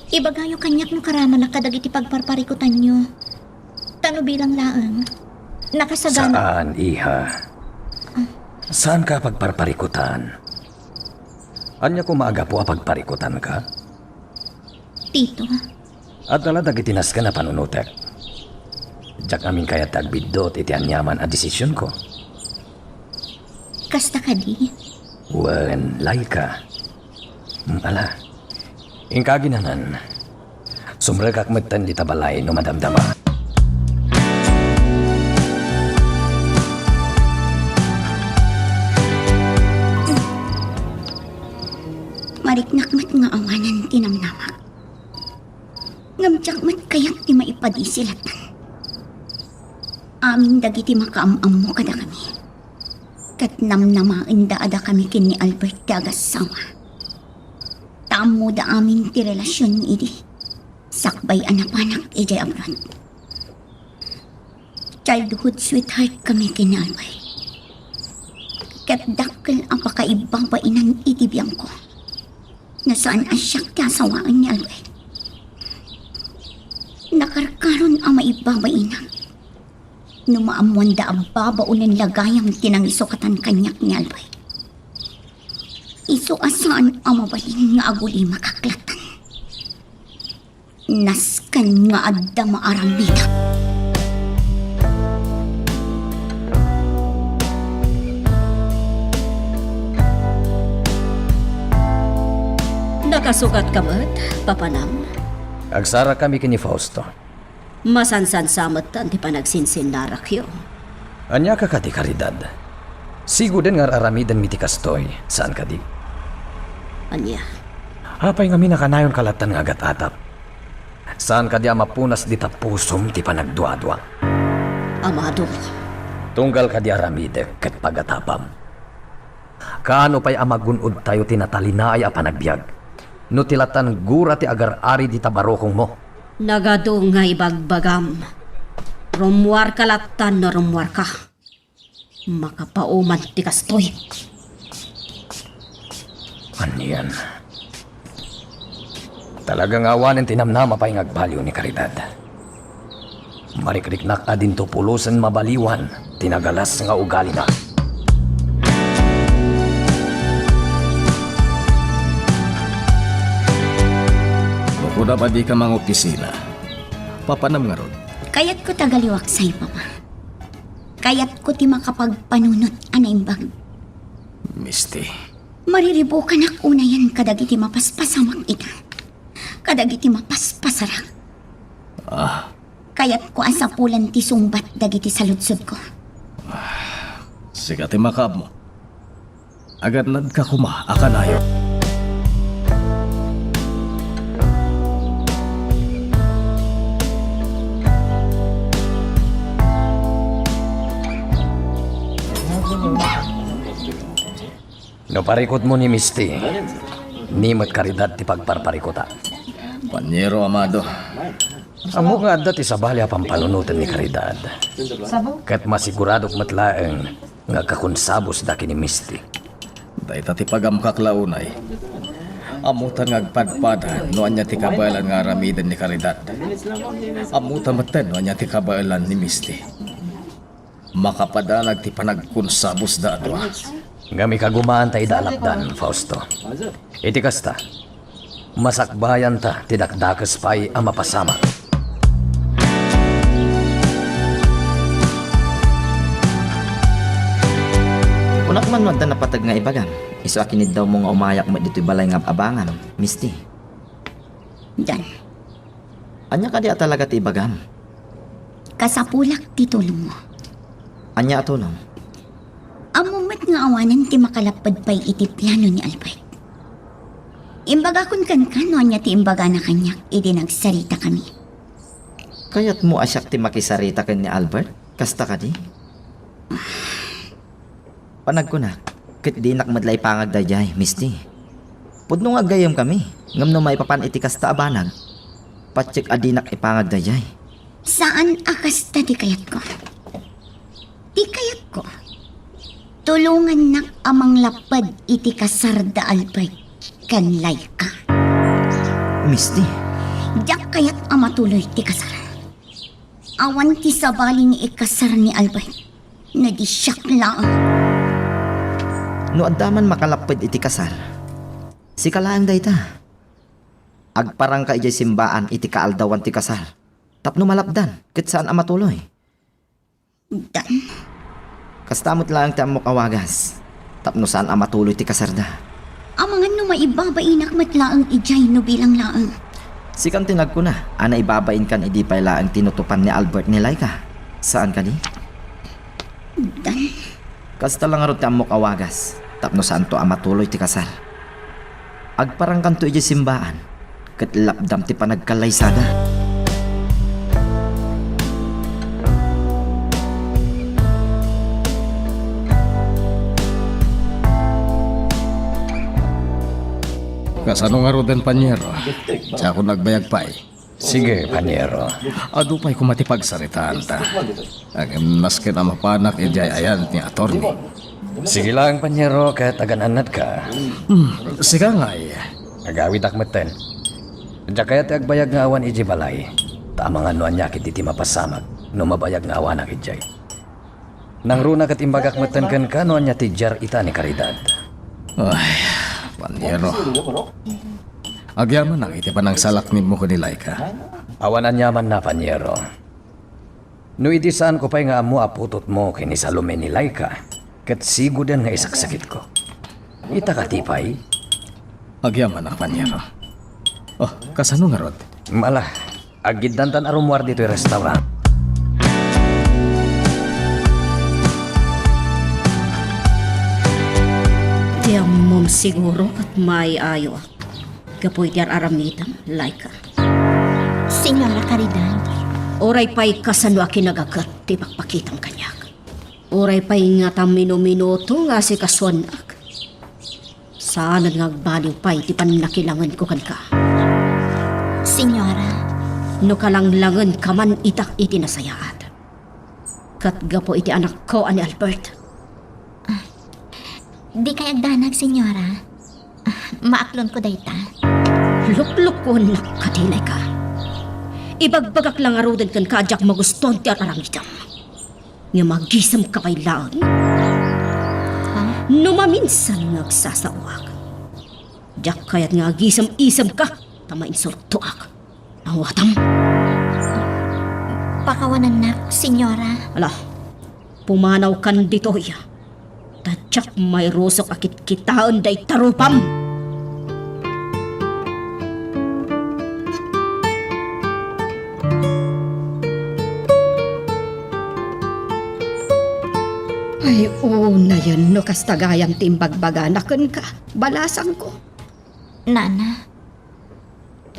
Ibagayo kaniak no karamanak kadagiti pagparparikutanyo. Ta no bilang laeng, nakasagana. Saan, iha. Ah. Saanka a pagparparikutan? Ania koma a gapu a pagparikutanka? Tito. Adda la dagiti nasken a panunotek. Diak ngamin kayat ti agbiddut iti aniaman a desisionko. Kasta kadi? Wen, Laika. Mm, ala. Inka aginanan. Sumrekak metten dita balay no madamdama. Mariknak met nga awanen ti namnamak. Ngem diak met kayat ti maipadisi latta. Amin dagiti makaam-ammo kadakami. Ket namnamaenda a dakami ken ni Albert ti agassawa. Ta ammoda amin ti relasionmi idi sakbay a napanak idiay abroad. Childhood sweetheart kami ken ni Albert. Ket dakkel a pakaibabainan iti biangko no saan a siak ti asawaen ni Albert. Nakarkaron a maibabainak no maammoanda a babaonen la gayam ti nangisukatan kaniak ni Albert. Isu a saan a mabalin nga agulimak latta. Nasken nga adda maaramidak. Nakasukatka met, Papanam? Agsarakami ken ni Fausto. Masansansa metten ti panagsinsinnarakyo. Ania ka kadi, Caridad? Sigoden nga ar-aramidenmi ti kastoy, saan kadi? Ania? Apay ngamin a kanayonka lattan nga agat-atap? Saan kadi a mapunas dita pusom ti panagduadua? Amado. Tunggal kadi aramidek ket pagatapam? Kaano pay a magun-odtayo ti natalinaay a panagbiag no ti lattan gura ti agar-ari dita barukongmo? Nagadu nga ibagbagam, rummuarka lattan no rummuarka. Makapaoman ti kastoy. Anian? Talaga nga awanen ti namnama pay nga agbalio ni Caridad. Marikriknak a dinto pulosen mabaliwan ti nagalas nga ugalina. No kunam a dika mangopisina, papanam ngarud? Kayatko ti agaliwaksay, Papa. Kayatko ti makapagpanunot a naimbag. Misty. Mariribukanak unayen kadagiti mapaspasamak ita. Kadagiti mapaspasarak. Ah. Kayatko a sapulan ti sungbat dagiti saludsodko. Sika ti makaammo. Agannadka koma a kanayon. No parikutmo ni Misty, ni met Caridad ti pagparparikota. Paniero, Amado. Ammok nga adda ti sabali a pampanunoten ni Caridad. Ket masiguradok met laeng nga agkakonsabosda ken ni Misty. Dayta ti pagamkak la unay. Ammotan nga agpadpada no ania ti kabaelan nga aramiden ni Caridad. Ammota metten no ania ti kabaelan ni Misty. Makapadalag ti panagkonsabosda a dua. Ngem ikagumaan ta ida alapdan, Fausto. Iti kasta, masakbayanta ti dakdakes pay a mapasamak. Kunak man no adda napateg nga ibagam, isu a kiniddawmo nga umayak met ditoy balay nga ab-abangam, Misty. Dan. Ania kadi a talaga ti ibagam? Kasapulak ti tulongmo. Ania a tulong? Ammom met nga awanen ti makalapped pay iti plano ni Albert. Imbagakon kenka no ania ti imbagana kaniak idi nagsaritakami. Kayatmo a siak ti makisarita ken ni Albert? Kasta kadi? Panagkunak, ket dinak met la ipangag daydiay, Misty. Pudno nga aggayyemkami, ngem no maipapan iti kasta a banag, patiek a dinak ipangag daydiay. Saan a kasta ti kayatko. Ti kayatko, tulongannak a manglapped iti kasar da Albert ken Laika. Misty. Diak kayat a matuloy ti kasar. Awan ti sabali nga ikasar ni Albert. No di siak laeng. No adda man makalapped iti kasar, sika laeng dayta. Agparangka idiay simbaan iti kaaldawan ti kasar tapno malapdan ket saan a matuloy. Dan. Kasta met laeng ti ammok a wagas tapno saan a matuloy ti kasarda. Amangan no maibabainak met laeng idiay no bilang laeng. Sikan ti nagkuna a naibabainkan idi pay laeng tinutopan ni Albert ni Laika. Saan kadi? Dan. Kasta la ngarud ti ammok a wagas tapno saanto a matuloy ti kasar. Agparangkanto idiay simbaan ket lapdam ti panagkallaysada. Kasano ngaruden, panyero? Diakon agbayag pay. Sige, panyero. Adu pay koma ti pagsaritaanta. Ngem nasken a mapanak idiay ayat ni atorni. Sige laeng, panyero, ket agan-annadka. Hmm, sika ngay. Agawidak metten. Diak kayat ti agbayag nga awan idiay balay. Ta amangan no ania ketdi ti mapasamak no mabayag nga awanak idiay. Nangruna ket imbagak metten kenka no ania ti diar ita ni Caridad. Ay, panyero. Agyamanak iti panangsalaknibmo ken ni Laika. Awan aniamanna, panyero. No idi saanko pay nga ammo a putotmo ken ni Salome ni Laika, ket sigoden nga isaksakitko. Ita kadi pay? Agyamanak, panyero. Oh, kasano ngarud? Mala, aggiddantan a rummuar ditoy restaurant. Ti ammom siguro ket maayo. Gapu iti ar-aramidem, Laika. Señora Caridad. Uray pay kasano a kinagaget ti ipakpakitam kaniak. Uray pay ngata minuminuto nga asikasuennak. Saanen nga agbaliw pay ti pannakilangenko kenka. Señora. No kalanglangenka man ita iti nasayaat. Ket gapu iti anakko a ni Albert. Dikay agdanag, señora. Maaklonko dayta. Luklukuennak kadi, Laika. Ibagbagak la ngaruden kenka a diak magustuan ti ar-aramidem. Ngem agisemka pay laeng. Ha? No maminsan nga agsasaoak, diak kayat nga agisem-isemka ta mainsultoak. Awatam. Pakawanennak, señora. Ala, pumanawkan ditoy. Ta diak mairusok a kitkitaen dayta rupam. Ay, unayen no kasta gayam ti imbagbagana kenka, balasangko. Nana.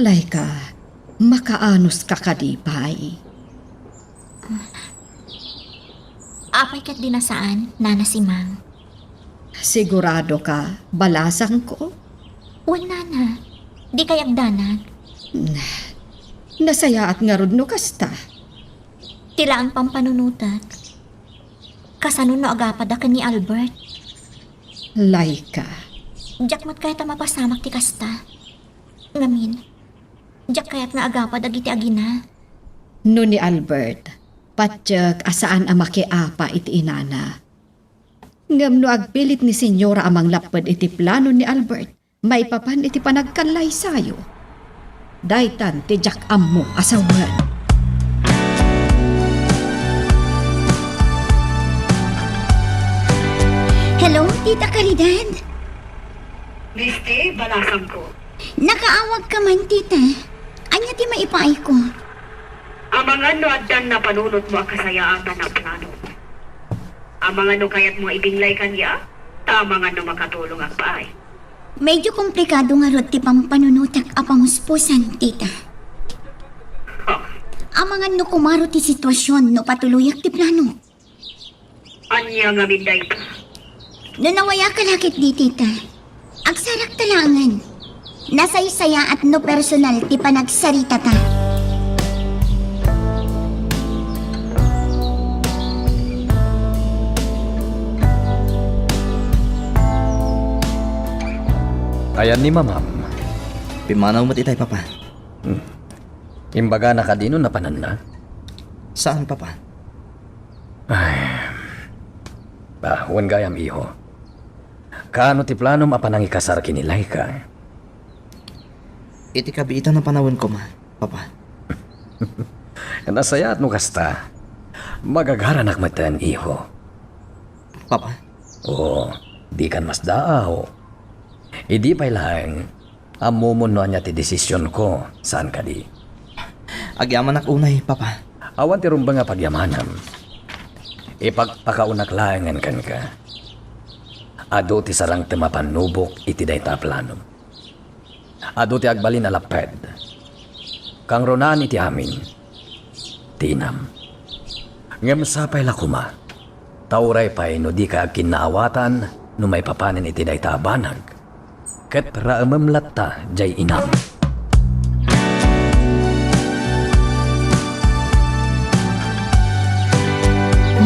Laika, makaanoska kadi pay? Apay ket di nasaan, Nana Simang? Siguradoka, balasangko? Wen, Nana. Dikay agdanag. Nasayaat ngarud no kasta. Ti laeng pampanunotek. Kasano no agapada ken ni Albert? Laika. Diak met kayat a mapasamak ti kasta. Ngamin, diak kayat nga agapa dagiti agina. No ni Albert, patiek a saan a makiapa iti inana. Ngem no agpilit ni Señora a manglapped iti plano ni Albert, maipapan iti panagkallaysayo. Daytan ti diak ammo a sawen. Hello, Tita Caridad? Misti, balasangko. Nakaawagka man, tita. Ania ti maipaayko? Amangan no addan napanunotmo a kasayaatan a plano. Amangan no kayatmo nga ibinglay kaniak, ta amangan no makatulongak pay. Medyo komplikado ngarud ti pampanunotak a pamuspusan, tita. Ha? Amangan no kumaro ti sitwasion no patuloyak ti plano. Ania ngamin dayta? No nawayaka la ketdi, tita, agsarakta laengen. Nasaysayaat no personal ti panagsaritata. Ayan ni Mamam. Pimmanaw met itay, Papa. Hmm. Imbagana kadi no napananna? Saan, Papa. Ay. Ah, wen gayam, iho. Kaano ti planom a panangikasar ken ni Laika? Iti kabiitan a panawen koma, Papa. Nasayaat no kasta. Magagaranak metten, iho. Papa? Oo, dikan masdaaw. Idi pay laeng, ammomon no ania ti desisionko, saan kadi? Agyamanak unay, Papa. Awan ti rumbeng a pagyamanam. Ipagpakaonak laengen kenka. Adu ti sarangtem a pannubok iti dayta a plano. Adu ti agbalin a lapped. Kangrunaan iti amin ti inam. Ngem sapay la koma, ta uray pay no dika agkinnaawatan no maipapanen iti dayta a banag, Ket raemem latta jay inam.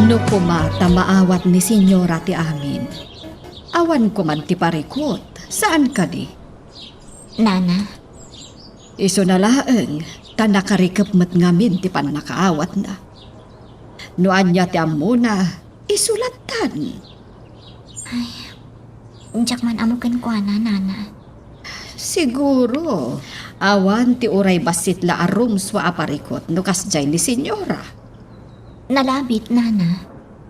No koma ta maawat ni Senyora ti amin, awan koman ti parikut, saan kadi? Nana. Isuna laeng ta nakarikep met ngamin ti pannakaawatna. No ania ti ammona, isu lattan. Ay, diak man ammo kenkuana, Nana. Siguro, awan ti uray bassit la a rooms a parikut no kasdiay ni Senyora. Nalabit, Nana.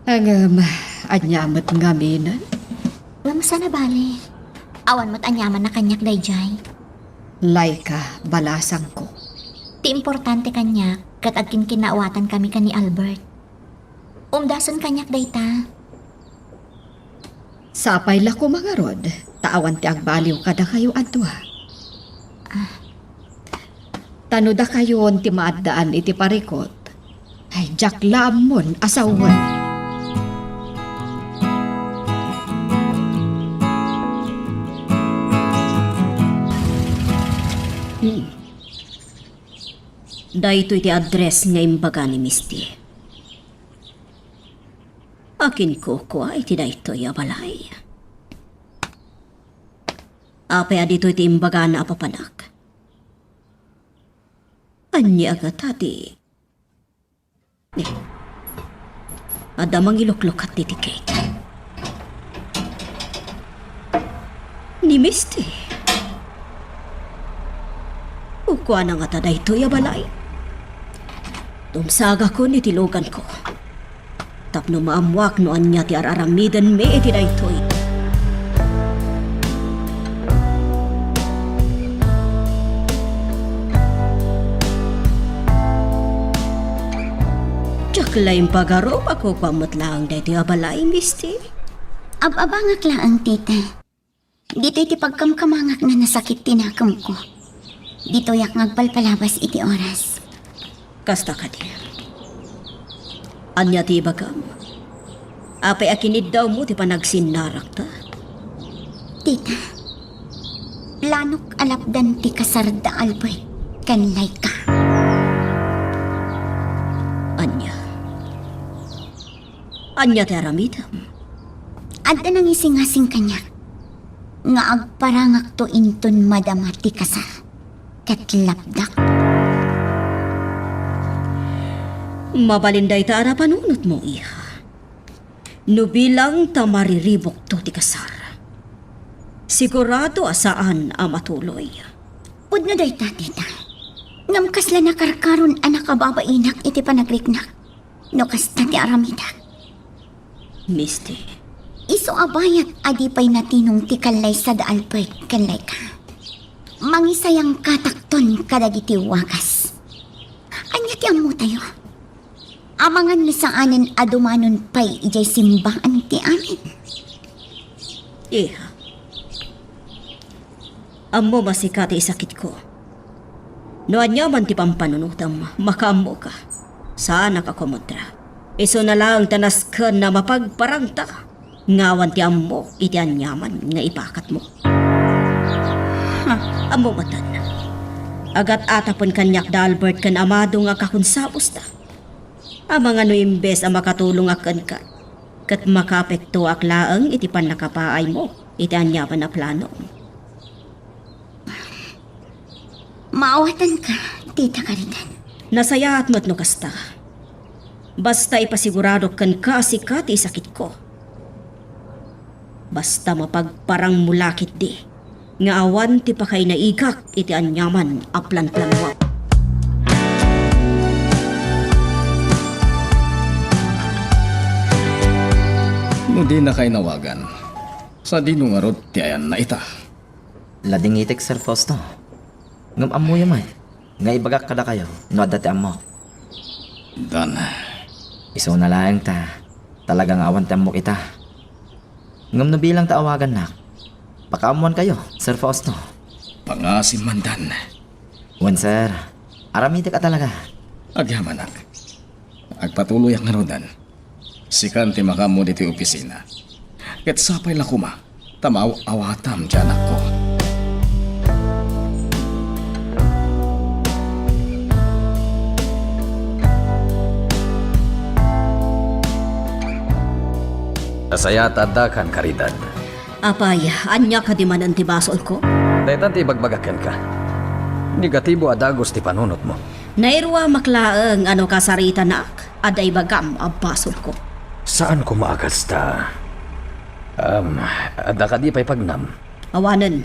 Ngem, ania met ngamin? Ngem saan a bale. Awan met aniamanna kaniak daydiay. Laika, balasangko. Ti importante kaniak, ket agkinkinnaawatankami ken ni Albert. Umdasen kaniak dayta. Sapay la koma ngarud, ta awan ti agbaliw kadakayo a dua. Ah. Ta no dakayon ti maaddaan iti parikut, ay, diak la ammon a sawen. Hmm. Daytoy ti address nga imbaga ni Misty. Akin kukua iti daytoy a balay. Apay a ditoy ti imbagana a papanak? Ania ngata ti, eh, adda mangiluklukat ti tiket. Ni Misty. Ukuana ngata daytoy a balay. Tumsagakon iti luganko. Tapno maammuak no ania ti ar-aramidenmi iti daytoy. Diak la impagarup a kukuam met laeng daytoy a balay, Misty. Ab-abangak laeng, tita. Ditoy ti pagkamkamangak nga nasakit ti nakemko. Ditoyak nga agpalpalabas iti oras. Kasta kadi. Ania ti ibagam? Apay a kiniddawmo ti panagsinnarakta? Tita, planok a lapdan ti kasar da Albert ken Laika. Ania? Ania ti aramidem? Adda nangisingasing kaniak nga agparangakto inton madama ti kasar ket lapdak. Mabalin dayta a napanunotmo, iha. No bilang ta mariribukto ti kasar, sigurado a saan a matuloy. Pudno dayta, tita. Ngem kasla nakarkaron a nakababainak iti panagriknak no kasta ti aramidek. Misty. Isu a bayat a di pay natinong ti kallaysa da Albert ken Laika. Mangisayangkatakton kadagiti wagas. Ania ti ammotayo? Amangan no saanen a dumanon pay idiay simbaan ti amin. Iha. Ammom a sika ti isakitko. No aniaman ti pampanunotem, makaammoka. Saanak a kumudra. Isuna laeng ta nasken a mapagparangta nga awan ti ammok iti aniaman nga ipakatmo. Ha, ammom metten. Agat-atapen kaniak da Albert ken Amado nga kakonsabusta. Amangan no imbes a makatulongak kenka, ket makaapektoak laeng iti pannakapaaymo iti aniaman a planom. Maawatanka, Tita Caridad. Nasayaat met no kasta. Basta ipasiguradok kenka a sika ti isakitko. Basta mapagparangmo la ketdi nga awan ti pakainaigak iti aniaman a planplanuak. No dinaka inawagan, sadino ngarud ti ayanna ita? Ladingitek, Sir Fausto. Ngem ammoyo met nga ibagak kadakayo no adda ti ammok. Dan. Isuna laeng ta, talaga nga awan ti ammok ita. Ngem no bilang ta awagannak, pakaammoankayo, Sir Fausto. Pangasim man, Dan. Wen, sir. Aramidek a talaga. Agyamanak. Agpatuloyak ngaruden. Sikan ti makaammo ditoy opisina. Ket sapay la koma ta maaw-awatam ti anakko. Nasayaat ta addakan, Caridad. Apay, ania kadi manen ti basolko? Daytan ti ibagbagak kenka. Negatibo a dagus ti panunotmo. Nairuamak laeng a no kasaritanak, adda ibagam a basolko. Saan koma a kasta. Am, adda kadi pay pagnam? Awanen.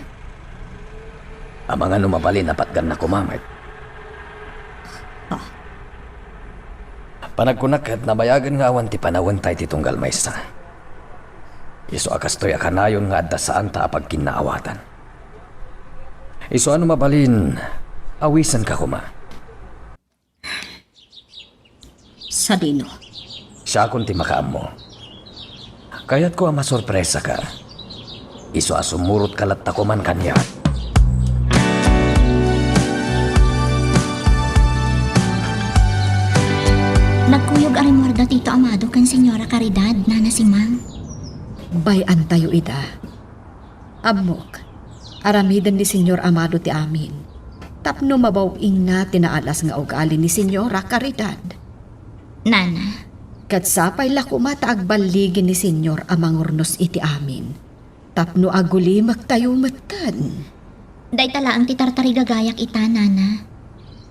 Amangan no mabalin a patganna koma met. Ah. Panagkunak ket nabayagen nga awan ti panawenta iti tunggal maysa. Isu a kastoy a kanayon nga adda saanta a pagkinnaawatan. Isu a no mabalin, awisenka koma. Sadino? Siakon ti makaammo. Kayatko a masorpresaka. Isu a sumurotka latta koman kaniak. Nagkuyog a rimmuar da Tito Amado ken Señora Caridad, Nana Simang. Bay-antayo ida. Ammok, aramiden ni Señor Amado ti amin, tapno mabaw-ingna ti naalas nga ugali ni Señora Caridad. Nana. Ket sapay la koma ta agballigi ni Señor a mangurnos iti amin, tapno agulimektayo metten. Dayta laeng ti tartarigagayak ita, Nana.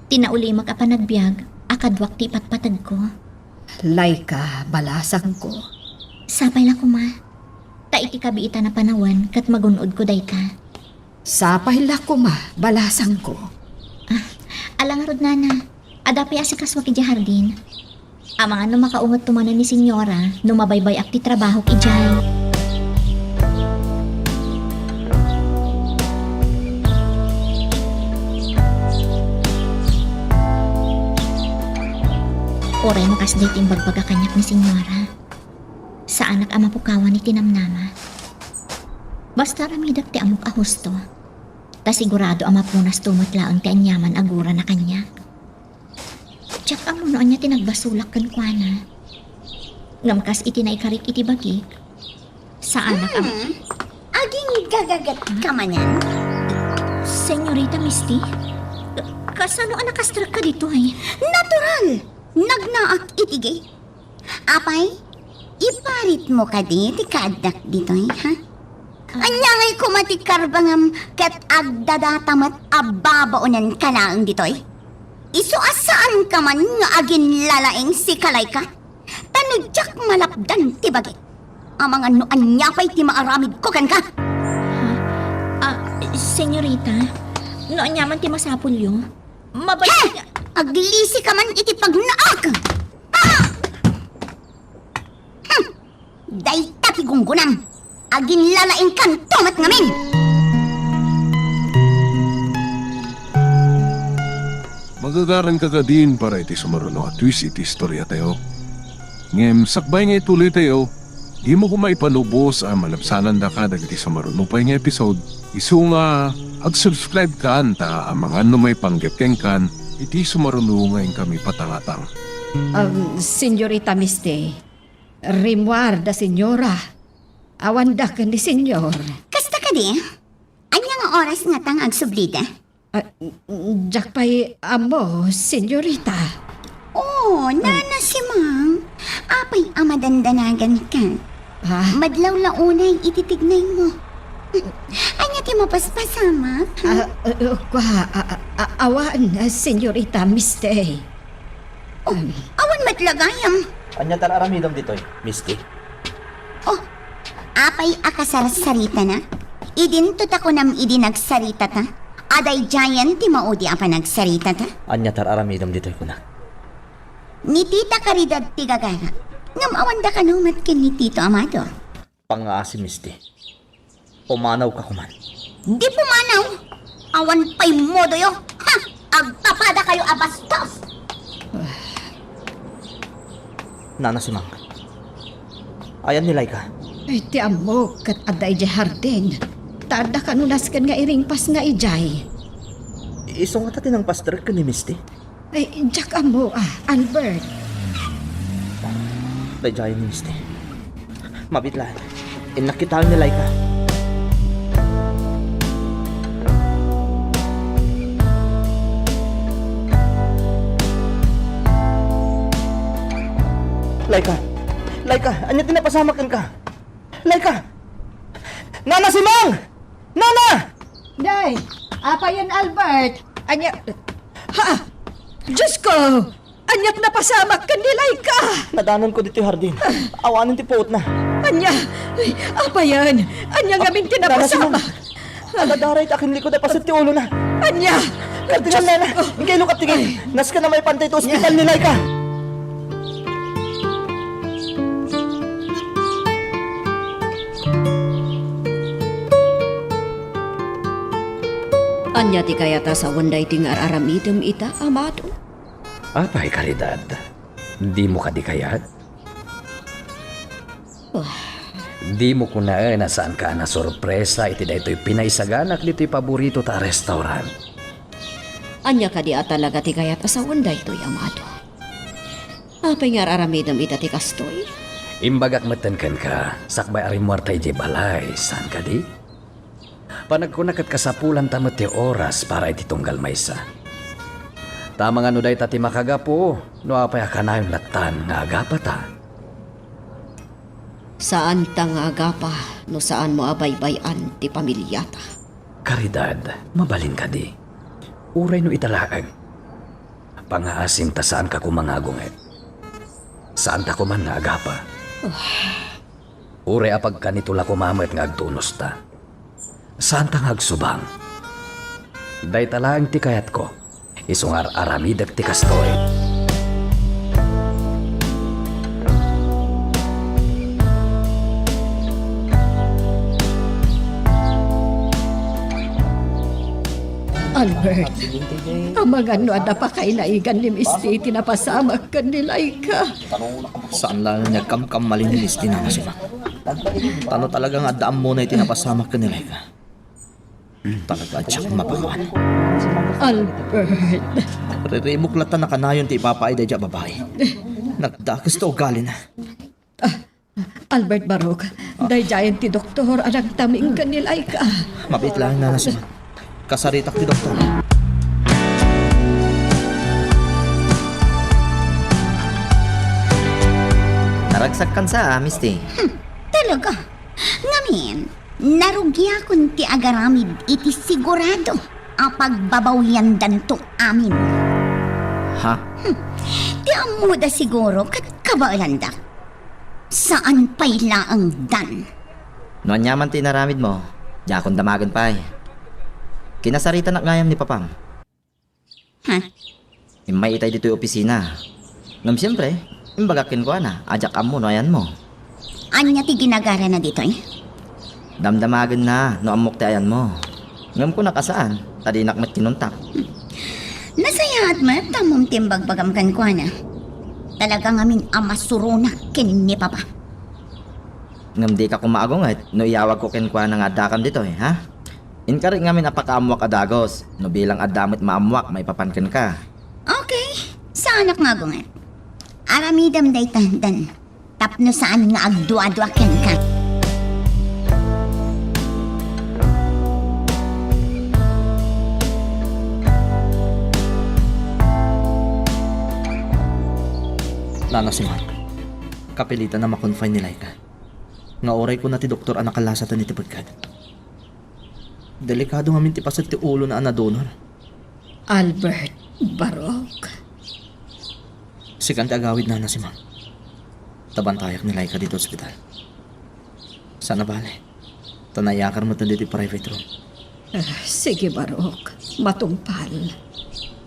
Ti naulimek a panagbiag a kaduak ti ipatpategko. Laika, balasangko. Sapay la koma. Ta iti kabiitan a panawen ket magun-odko dayta. Sapay la koma, balasangko. Ah, ala ngarud, Nana. Adda pay a sikasuak idiay hardin. Amangan no makaungetto manen ni Señora no mabaybay-ak ti trabahok idiay. Uray no kasdiay ti imbagbaga kaniak ni Señora. Saanak a mapukawan iti namnama. Basta aramidek ti ammok a husto, ta sigurado a mapunasto met laeng ti aniaman a gurana kaniak. Diak ammo no ania ti nagbasolak kenkuana. Ngem kas iti naikarik iti bagik, saanak a Hmm? Aginggagagat ka manen? Señorita Misty? Ka-, kasano a nakastrek ka ditoy? Natural! Nagnaak iti gate. Apay, iparitmo kadi ti kaaddak ditoy, ha? Ania ngay koma ti karbangam ket agdadata met a babaonenka laeng ditoy? Isu a saanka man nga aginlalaing, sika Laika. Ta no diak malapdan ti bagik, amangan no ania pay ti maaramidko kenka. Ha? Ah, señorita, no ania man ti masapulyo, mabali He! nga Aglisi ka man iti pagnaak! Ah! Hmm. Dayta ti gunggonam. Aginlalaingkanto met ngamin. Magagaranka kadin para iti sumaruno a twist iti istoriatayo. Ngem sakbay nga ituloytayo, dimo koma ipalubos a malabsanandaka dagiti sumaruno pay nga episode. Isu nga ag-subscribe kan ta amangan no maipanggep kenkan iti sumaruno nga inkami patangatang. Um, Señorita Misty, rimmuar da Señora. Awan da ken ni Señor. Kasta kadi? Ania nga oras ngata nga agsublida? Ah, diak pay ammo, señorita. Oh, Nana Simang. Apay a madandanagan ka? Ah. Madlaw la unay iti tignaymo. Ania ti mapaspasamak, ha? Ah, uh, uh, kua, ah, ah, ah, awan, ah, señorita Misty. Oh, awan met la gayam. Ania ti ar-aramidem ditoy, Misty? Oh, apay a kasarsaritana? Idinto ta kunam idi nagsaritata a daydiayen ti maudi a panagsaritata? Ania ti ar-aramidem ditoy kunak? Ni Tita Caridad ti gagara, ngem awanda kano met ken ni Tito Amado. Pangngaasi, Misty. Pumanawka koman. Di pumanaw! Awan pay modoyo! Ha! Agpapadakayo a bastos! Nana Simang, ayan ni Laika? Ay, ti ammok, ket adda idiay hardin. Ta adda kano nasken nga iringpas nga idiay. Isu ngata ti nangpastrek ken ni Misty? Ay, diak ammo, ah, Albert. Daydiay ni Misty. Mabiit laeng. Innak kitaen ni Laika. Laika! Laika! Ania ti napasamak kenka? Laika! Nana Simang! Nana! Day, apayen, Albert? Ania? Ha? Diyos ko! Aniat napasamak ken ni Laika? Nadanonko ditoy hardin. Awanen ti puotna. Ania? Ay, apayen? Ania ngamin ti napasamak? Nana Simang! Agadaray ta akinlikod a paset ti ulona. Ania? Katngan, Nana! Inkay lo katngan! Nasken a maipan iti ospital ni Laika! Ania ti kayat a sawen daytoy nga ar-aramidem ita, amado? Apay, Caridad, dimo kadi kayat? Dimo kunaen a saanka a nasorpresa iti daytoy pinaisaganak ditoy paboritota a restaurant? Ania kadi a talaga ti kayat a sawen daytoy, amado? Apay nga ar-aramidem ita ti kastoy? Imbagak metten kenka, sakbay a rimmuarta idiay balay, saan kadi? Panagkuna ket kasapulanta met ti oras para iti tunggal maysa. Ta amangan no dayta ti makagapu, no apay a kanayon lattan nga agapata. Saanta nga agapa no saanmo a baybay-an ti pamiliata. Caridad, mabalin kadi? Uray no ita laeng. Pangaasim ta saanka koma nga agunget. Saanta koman nga agapa. Uray a pagkanito la koma met nga agtunosta. Saanta nga agsubang. Dayta laeng ti kayatko. Isu nga ar-aramidek ti kastoy. Albert, amangan no adda pakainaigan ni Misty iti napasamak ken ni Laika. Saan laeng nga agkamkammalin ni Misty, Nana Simang. Ta no talaga nga adda ammona iti napasamak ken ni Laika, talaga a diak mapawan. Albert. Ririmok latta a kanayon ti ipapaay daydiay a babai. Nagdakes ti ugalina. Ah, Albert Barok, daydiayen ti doktor a nagtaming ken ni Laika. Mabiit laeng, Nana Simang. Kasaritak ti doktor. Naragsakkan sa, ah, Misty. Hmm, talaga. Ngamin, narugiakon ti agaramid iti sigurado a pagbabawiandanto amin. Ha? Hmm. Ti ammoda siguro ket kabaelanda. Saan pay laeng, Dan? No aniaman ti inaramidmo, diakon damagen pay. Kinasaritanak gayam ni Papam. Ha? Immay itay ditoy opisina. Ngem siempre, imbagak kenkuana a diak ammo no ayanmo. Ania ti ginagarana ditoy? Damdamagenna no ammok ti ayanmo. Ngem kunak a saan, ta dinak met kinuntak. Nasayaat met ta ammom ti imbagbagam kenkuana. Talaga ngamin a masuronak ken ni Papa. Ngem dika koma agunget no iyawagko kenkuana nga addakam ditoy, ha? Inkarik ngamin a pakaammoak a dagus, no bilang adda met maammoak maipapan kenka. Okay, saanak nga agunget. Aramidem dayta, Dan, tapno saan nga agduadua kenka. Nana Simang, kapilitan a ma-confine ni Laika. Nga uray kuna ti doktor a nakalasatan iti pegkad. Delikado ngamin ti paset ti ulona a nadunor. Albert Barok. Sikan ti agawid, Nana Simang. Ta bantayak ni Laika ditoy ospital. Saan a bale. Ta naiyakar met ditoy private room. Ah, sige, Barok. Matungpal.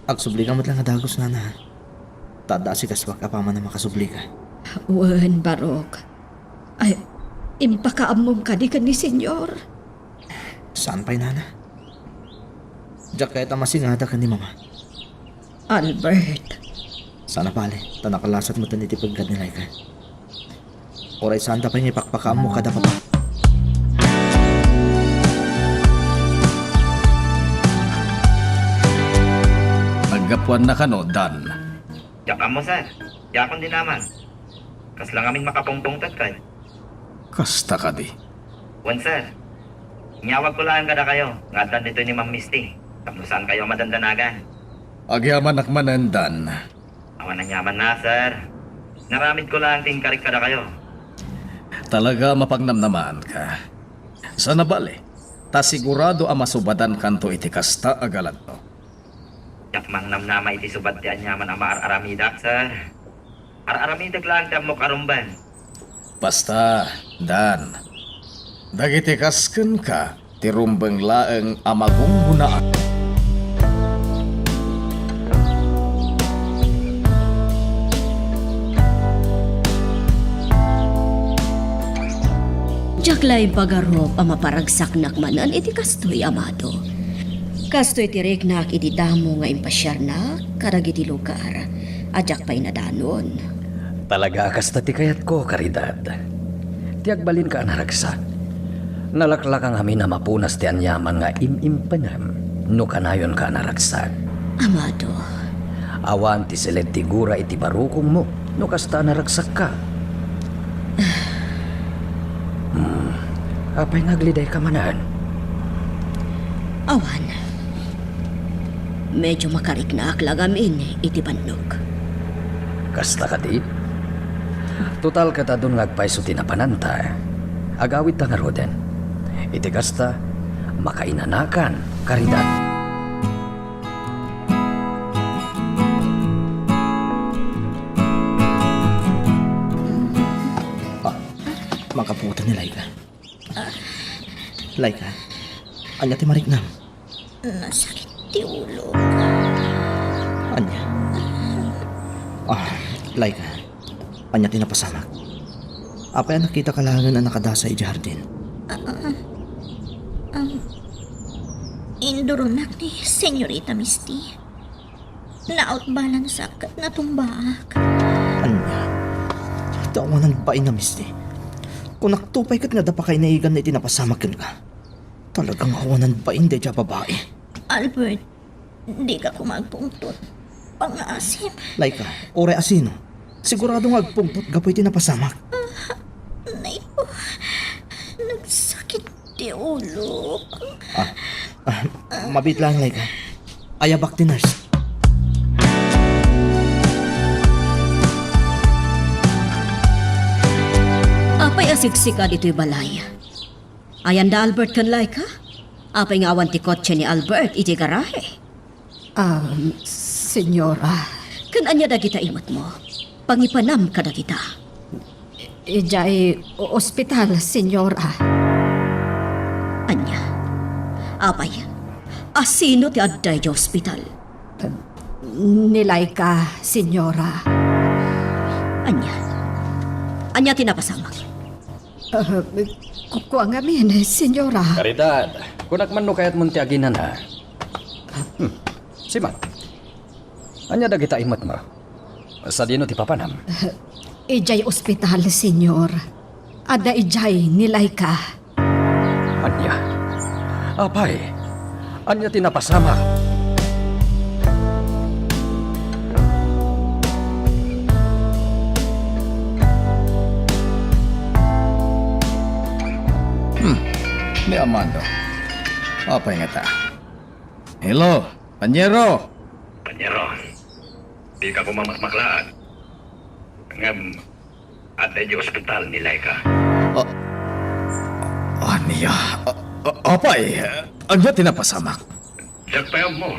Agsubli ka met laeng a dagus, Nana. Ta adda asikasuak apaman a makasubli ka. Wen, Barok. Ay, impakaammom kadi ken ni Senyor? Saan pay, Nana? Diak kayat a masingada ken ni Mama. Albert. Saan a bale, ta nakalasat met iti pegkad ni Laika. Uray saanda pay nga ipakpakaammo kada Papa. Aggapuanna kano, Dan? Diak ammo, sir. Diakon dinaman. Kasla ngamin makapungpungtot, kay. Kasta kadi? Wen, sir. Inyawagko laeng kadakayo nga addan ditoy ni Ma'am Misty tapno saankayo a madandanagan. Agyamanak manen, Dan. Awan aniamanna, sir. Inaramidko laeng ti inkarik kadakayo. Talaga a mapangnamnamaanka. Saan a bale, ta sigurado a masubadankanto iti kasta a galatmo. Diak mangnamnama iti subad ti aniaman a maar-aramidak, sir. Ar-aramidek laeng ti ammok a rumbeng. Basta, Dan, dagiti kas kenka ti rumbeng laeng a magungguna. Diak la impagarup a maparagsaknak manen iti kastoy, Amado. Kastoy ti riknak idi damo nga impasiarnak kadagiti lugar a diak pay nadanon. Talaga a kasta ti kayatko, Caridad. Ti agbalinka a naragsak, nalaklakang amin a mapunas ti aniaman nga im-impenem no kanayonka a naragsak. Amado. Awan ti siled ti gura iti barukongmo no kasta a naragsakka. Hmm. Apay nga aglidayka manen? Awan. Medyo makariknaak la ngamin iti bannok. Kasta kadi? Total, ket adun nga agpayso ti napananta. Agawidta ngaruden. Iti kasta, makainanakan, Caridad. Ah, makapuotan ni Laika. Laika, ania ti mariknam? Nasakit ti ulo. Ania? Ah, Laika, ania ti napasamak? Apay a nakitaka laengen a nakadasa idiay hardin? Ah, ah, um, induronak ni Senyorita Misty. Nautbalansak ket natumbaak. Ania? Ti awanan bain a Misty. Kunakto pay ket nga adda pakainayaganna iti napasamak kenka. Talagang awanan bain daydiay a babai. Albert, dika koma agpungtot. Pangngaasim. Laika, uray asino, sigurado nga agpungtot gapu iti napasamak. Ah, naipo. Nagsakit ti ulok. Ah, ah, mabiit laeng, Laika. Ayabak ti nurse. Apay a siksika ditoy balay? Ayan da Albert ken Laika? Apay nga awan ti kotse ni Albert iti garahe? Ah, senyora. Ken ania dagita imetmo? Pangipanam kadagita. Idiay o-, ospital, senyora. Ania? Apay, asino ti adda idiay ospital? Ni Laika, senyora. Ania? Ania ti napasamak? Ah, ku-, kua ngamin, senyora. Caridad, kunak man no kayatmon ti aginana. Hmm. Siman, ania dagita imetmo? Sadino ti papanam? Idiay ospital, senyor. Adda idiay ni Laika. Ania? Apay, ania ti napasamak? Hmm, ni Amando. Apay ngata? Hello, Panyero! Panyero, dika koma makmaklaat. Ngem, adda idiay ospital ni Laika. Ah, ania? Ah, ah, apay, ania ti napasamak? Diak pay ammo.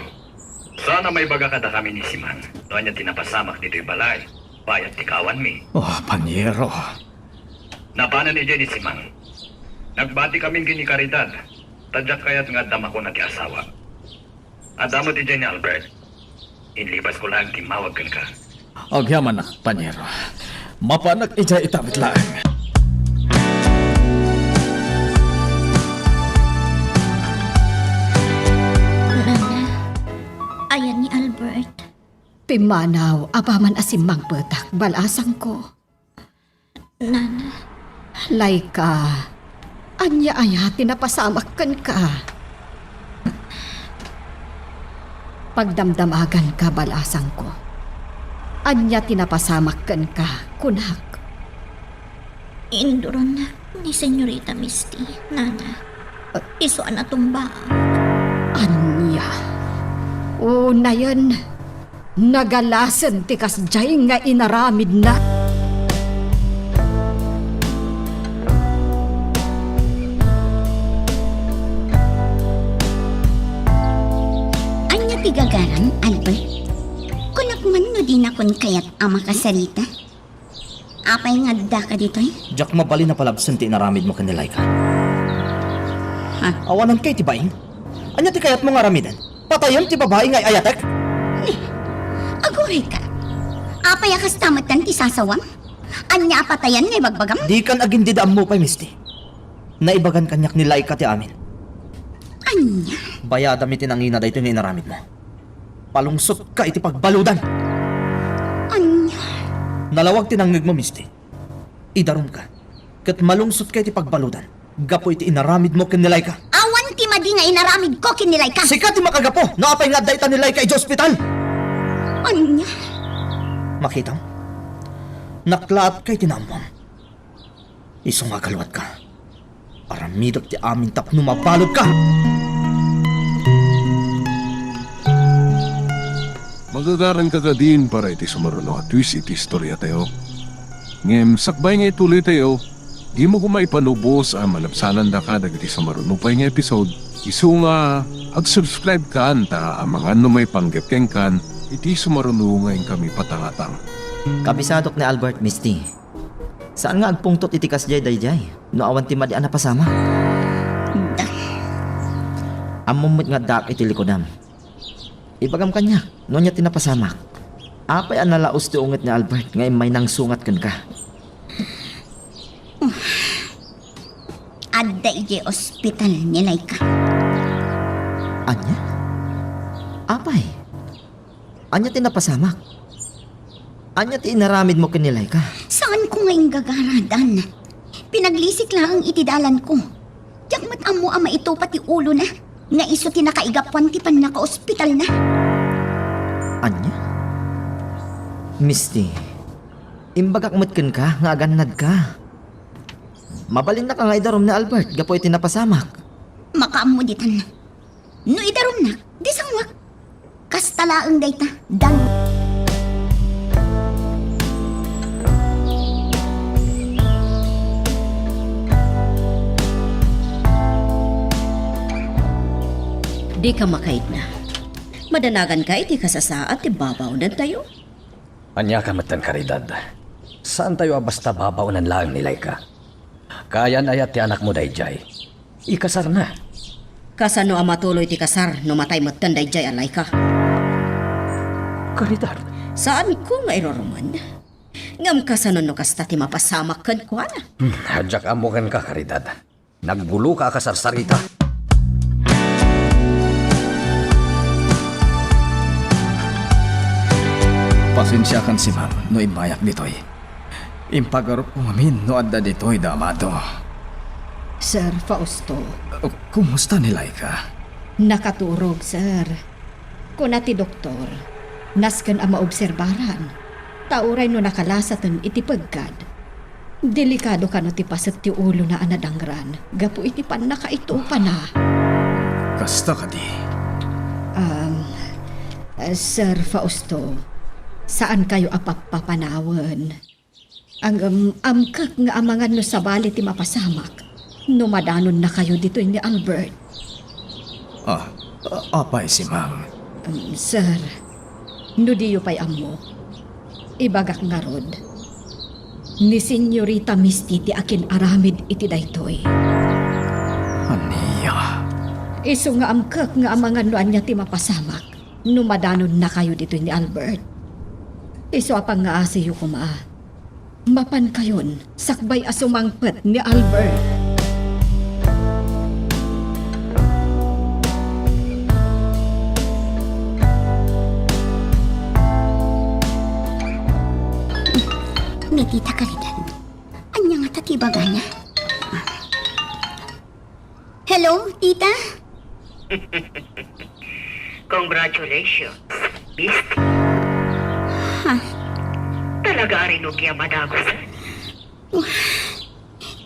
Saan a maibaga kadakami ni Siman no ania ti napasamak ditoy balay, bayat ti kaawanmi. Oh, Panyero. Napanan idiay ni Siman. Nagbati kamin ken ni Caridad, ta diak kayat nga adda makuna ti asawa. Adda met idiay ni Albert. Inlipasko laeng timmawag kenka. Agyamanak, Panyero. Mapanak idiay ita met laeng. Nana, ayan ni Albert. Pimmanaw, apaman a simmangpetak, balasangko. Nana. Laika, ania aya ti napasamak kenka? Pagdamdamaganka, balasangko. Ania ti napasamak kenka, kunak? Induron ni Senyorita Misty, Nana. Isu a natumbaak. Ania? Unayen, nagalasen ti kasdiay nga inaramidna. Gagaram, Albert. Kunak man no dinakon kayat a makasarita. Apay nga addaka ditoy? Diak mabalin a palabsen ti inaramidmo ken ni Laika. Ha? Awanan kay ti baing? Ania ti kayatmo nga aramiden? Patayen ti babai nga ay-ayatek? Ni, aguray ka. Apay a kasta metten ti sasawam? Ania a patayen nga ibagbagam? Dikan agindida ammo pay, Misty. Naibagan kaniak ni Laika ti amin. Ania? Bayadam iti nangina daytoy nga inaramidmo. Palungsotka iti pagbaludan. Ania? Nalawag ti nangngegmo, Misty. Idarumka, ket malungsotka iti pagbaludan gapu iti inaramidmo ken ni Laika. Awan ti madi nga inaramidko ken ni Laika. Sika ti makagapu no apay nga adda ita ni Laika idiay ospital. Ania? Makitam? Naklaatka iti naammom. Isu nga agaluatka. Aramidek ti amin tapno mabaludka. Magagaranka kadin para iti sumaruno a twist iti istoriatayo. Ngem sakbay nga ituloytayo, dimo koma ipanubos a malabsanandaka dagiti sumaruno pay nga episode. Isu nga ag-subscribe kan ta amangan no maipanggep kenkan iti sumaruno nga inkami patangatang. Kabisadok ni Albert, Misty. Saan nga agpungtot iti kasdiay daydiay no awan ti madi a napasamak? Da. Ammom met nga addaak iti likudam. Ibagam kaniak no ania ti napasamak. Apay a nalaus ti unget ni Albert nga immay nangsungat kenka? Adda idiay ospital ni Laika. Ania? Apay? Ania ti napasamak? Ania ti inaramidmo ken ni Laika? Saanko nga inggagaradan. Pinaglisik laeng iti dalanko. Diak met ammo a maitupa ti ulona nga isu ti nakaigapuan ti pannakaospitalna. Ania? Misty, imbagak met kenka nga agannadka. Mabalinnaka nga idarum ni Albert gapu iti napasamak. Makaammo ditan. No idarumnak, di sangoak. Kasta laeng dayta, dan. Dika makaigna. Madanaganka iti kasasaad ti babaonantayo? Aniaka metten, Caridad? Saantayo a basta babaonan laeng ni Laika. Kayan-ayat ti anakmo daydiay. Ikasarna. Kasano a matuloy ti kasar no matay metten daydiay a Laika? Caridad. Saanko nga iruruman. Ngem kasano no kasta ti mapasamak kenkuana? Hmm, diak ammo kenka, Caridad. Nagguloka a kasarsarita. Pasensiakan, Simang, no immayak ditoy. Impagarupko ngamin no adda ditoy da Amado. Sir Fausto. Uh, kumusta ni Laika? Nakaturog, sir. Kuna ti doktor, nasken a maobserbaran, ta uray no nakalasaten iti peggad, delikado kano ti paset ti ulona a nadangran gapu iti pannakaitupana. Kasta kadi? Um, Sir Fausto, saankayo a pappapanawen. Ngem amkek nga amangan no sabali ti mapasamak no madanonnakayo ditoy ni Albert. Ah, a-, apay, Simang? Um, sir, no diyo pay ammo, ibagak ngarud, ni Señorita Misty ti akin-aramid iti daytoy. Ania? Isu nga amkek nga amangan no ania ti mapasamak no madanonnakayo ditoy ni Albert. Isu a pangngaasiyo koma. Mapankayon sakbay a sumangpet ni Albert. Ni Tita Caridad, ania ngata ti ibagana? Hello, tita? Congratulations, Misty. Ha? Talaga a rinugya madagusan.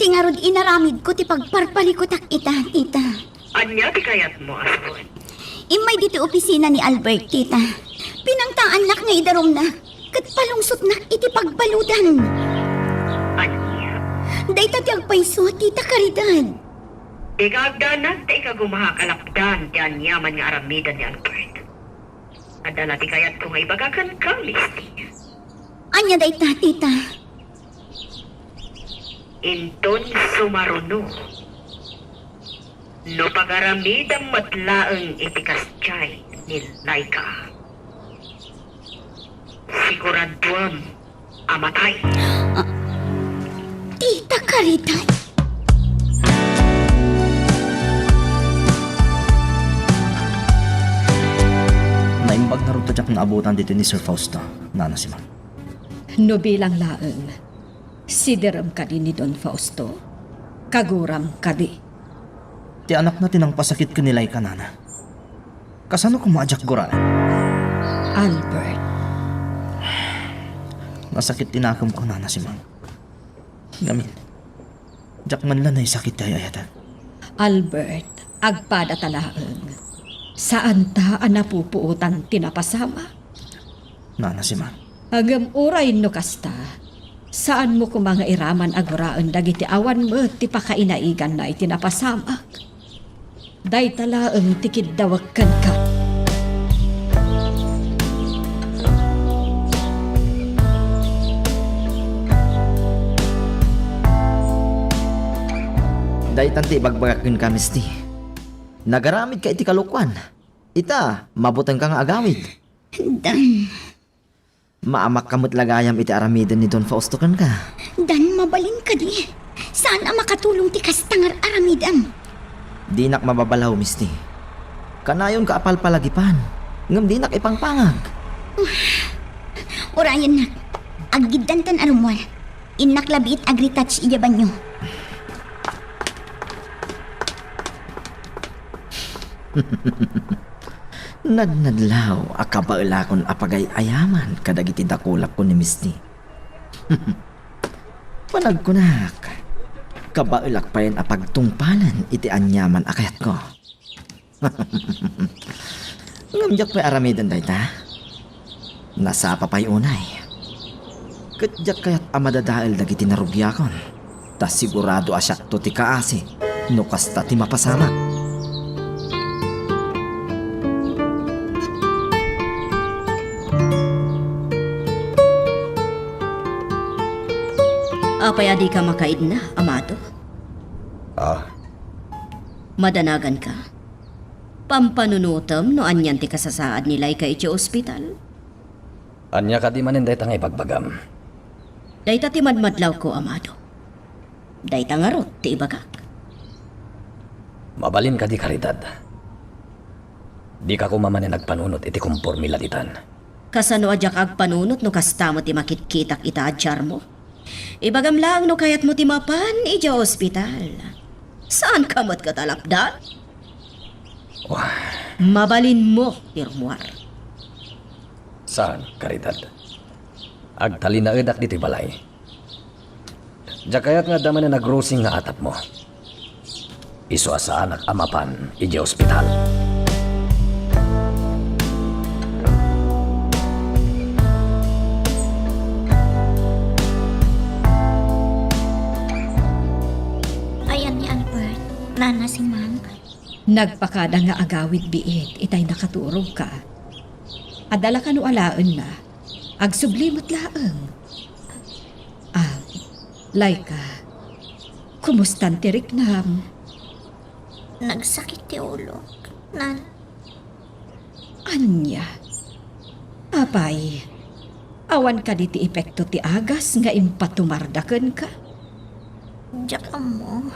Ti ngarud inaramidko ti pagparparikutak ita, tita. Ania ti kayatmo, Asbon? Immay ditoy opisina ni Albert, tita. Pinangtaannak nga idarumnak, ket palungsotnak iti pagbaludan. Ania? Dayta ti agpayso, Tita Caridad. Dika agdanag ta ikagumahak a lapdan ti aniaman nga aramiden ni Albert. Adda la ti kayatko nga ibaga kenka, Misty. Ania dayta, tita? Inton sumaruno, no pagaramidam met laeng iti kasdiay ni Laika, siguraduem a matay. Ah, Tita Caridad? Naimbag ngarud ta diak naabutan ditoy ni Sir Fausto, Nana Simang. No bilang laeng, siderem kadi ni Don Fausto? Kaguram kadi? Ti anakna ti nangpasakit ken ni Laika, Nana. Kasano koma a diak guraen? Albert. Nasakit ti nakemko, Nana Simang. Ngamin, diak man la naisakit ti ay-ayatek. Albert, agpadata laeng. Saanta a napupuotan ti napasamak. Nana Simang. Ngem uray no kasta, saanmo koma nga iraman a guraen dagiti awan met ti pakainaiganna iti napasamak. Dayta laeng ti kiddawek kenka. Daytan ti ibagbagak kenka, Misty. Nagaramidka iti kalokuan. Ita, mabutengka nga agawid. Dan. Maamakka met la gayam iti aramiden ni Don Fausto kenka. Dan, mabalin kadi. Saan a makatulong ti kasta nga ar-aramidem. Dinak mababalaw, Misty. Kanayonka a palpalagipan, ngem dinak ipangpangag. Urayennak. Aggiddanton a rummuar. Innak labiit agretouch idiay banio. Nadnadlaw a kabaelakon a pagay-ayaman kadagiti dakulakko ni Misty. Panagkunak, kabaelak payen a pagtungpalen iti aniaman a kayatko. Ngem diak pay aramiden dayta. Nasapa pay unay. Ket diak kayat a madadael dagiti narugiakon, ta sigurado a siakto ti kaasi no kasta ti mapasamak. Apay a dika makaidna, Amado? Ah. Madanaganka? Pampanunotem no anian ti kasasaad ni Laika iti ospital? Ania kadi manen dayta nga ibagbagam? Dayta ti madmadlawko, Amado. Dayta ngarud ti ibagak. Mabalin kadi, Caridad? Dika koma manen agpanunot iti komporme la ditan. Kasano a diak agpanunot no kasta met ti makitkitak ita a diarmo? Ibagam laeng no kayatmo ti mapan idiay ospital. Saanka met ket a lapdan? Wah. Mabalinmo ti rummuar. Saan, Caridad. Agtalinaedak ditoy balay. Diak kayat nga adda manen agrusing nga atapmo. Isu a saanak a mapan idiay ospital. Ayan ni Albert, Nana Simang. Nagpakada nga agawid biit itay nakaturogka. Adda la kano alaenna. Agsubli met laeng. Ah, Laika, kumustan ti riknam? Nagsakit ti ulok, Nan. Ania? Apay, awan kadi ti epekto ti agas nga impatumarda kenka? Diak ammo.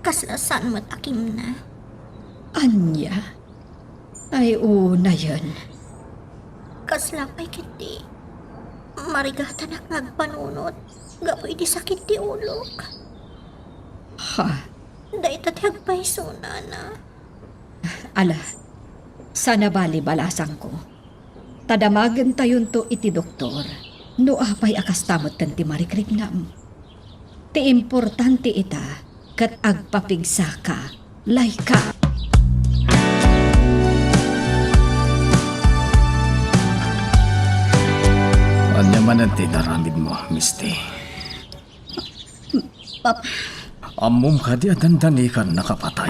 Kasla saan met a kimna. Ania? Ay, unayen. Kasla pay ketdi marigatanak nga agpanunot gapu iti sakit ti ulok. Ha? Dayta ti agpayso, Nana. Ala, saan a bali balasangko. Ta damagentayonto iti doktor no apay a kasta metten ti marikriknam. Ti importante ita, ket agpapigsaka, Laika. Ania manen ti inaramidmo, Misty? Papa. Ammom kadi a dandani kan nakapatay?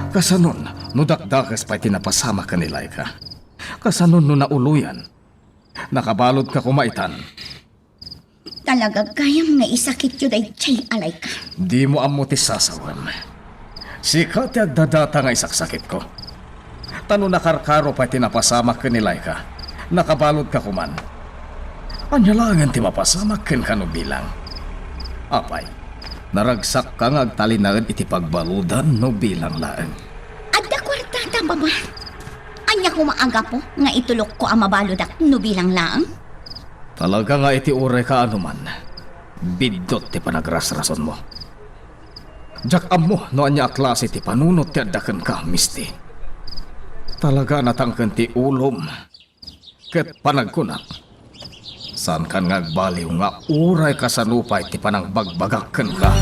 Kasanon, No dakdakes pay ti napasamak ken ni Laika, kasano no nauloyan? Nakabaludka koma itan. Talaga gayam nga isakityo daydiay a Laika. Dimo ammo ti sasawem. Sika ti agdadata nga isaksakitko. Ta no nakarkaro pay ti napasamak ken ni Laika, nakabaludka koman. Ania laengen ti mapasamak kenka no bilang? Apay, naragsakka nga agtalinaed iti pagbaludan no bilang laeng? Adda kuartata, Mama. Ania koma a gapu nga itulokko a mabaludak no bilang laeng? Talaga nga iti uray kaanoman, biddut ti panagrasrasonmo. Diak ammo no ania a klase ti panunot ti adda kenka, Misty. Talaga a natangken ti ulom ket panagkunak, saankan nga agbaliw nga uray kasano pay ti panangbagbagak kenka.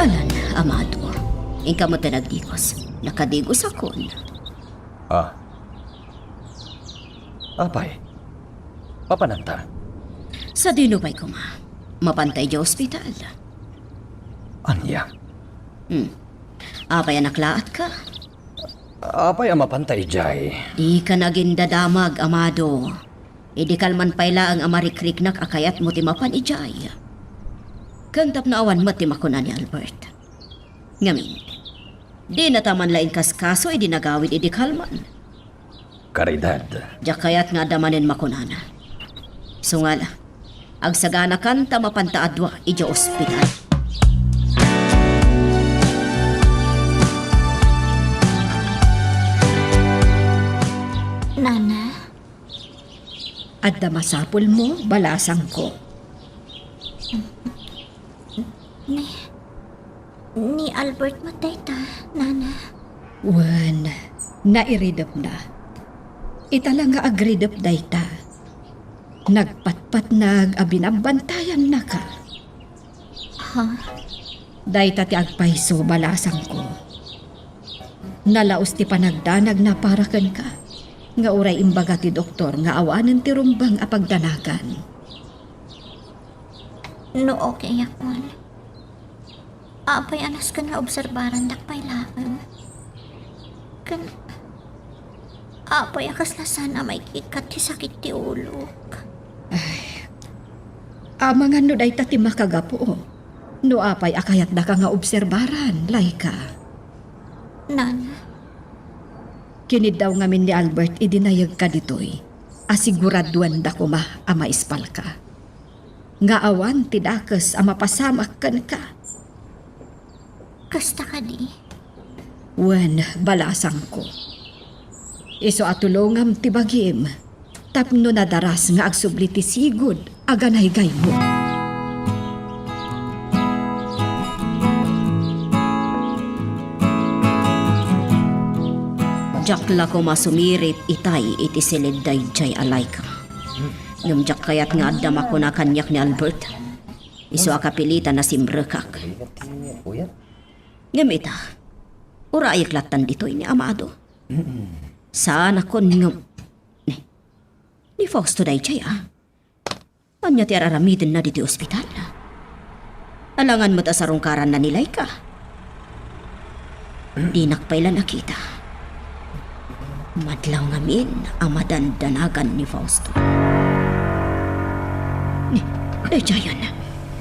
Alan, Amado, inka met ti nagdigos. Nakadigosakon. Ah. Apay, mapananta? Sadino pay koma? Mapanta idiay ospital. Ania? Hmm. Apay a naklaatka? Apay a mapanta idiay? Dika nagindadamag, Amado. Idi kalman pay laeng a marikriknak a kayatmo ti mapan idiay. Ken tapno awan met ti makuna ni Albert. Ngamin, dinata man la inkaskaso idi nagawid idi kalman. Caridad. Diak kayat nga adda manen makunana. Sungala, agsaganakan ta mapanta a dua idiay ospital. Nana? Adda masapulmo, balasangko. Ni, ni Albert met dayta, Nana. Wen, nairidepna. Ita la nga agridep dayta. Nagpatpatnag a binabbantayannaka. Ha? Dayta ti agpayso, balasangko. Nalaus ti panagdanagna para kenka, nga uray imbaga ti doktor nga awanen ti rumbeng a pagdanagan. No okay a kuan, apay a nasken nga obserbarandak pay laeng? Ken apay a kasla saan a maikkat ti sakit ti ulok? Ay, amangan no dayta ti makagapu. No apay a kayatdaka nga obserbaran, Laika? Nana. Kiniddaw ngamin ni Albert idi nayegka ditoy. Asiguraduanda koma a maispalka. Nga awan ti dakes a mapasamak kenka. Kasta kadi? Wen, balasangko. Isu a tulongam ti bagim tapno nadaras nga agsubli ti sigud a ganaygaymo. Diak la koma sumirit itay iti siled daydiay a Laika. Ngem diak kayat nga adda makuna kaniak ni Albert. Isu a kapilitan a simrekak. Ngem ita, urayek lattan ditoy ni Amado. Saanakon ngem ni, ni Fausto daydiay, a? Ania ti ar-aramidenna ditoy ospital? Alangan met a sarungkaranna ni Laika. Dinak pay la nakita. Madlaw ngamin a madandanagan ni Fausto. Ni, daydiayen.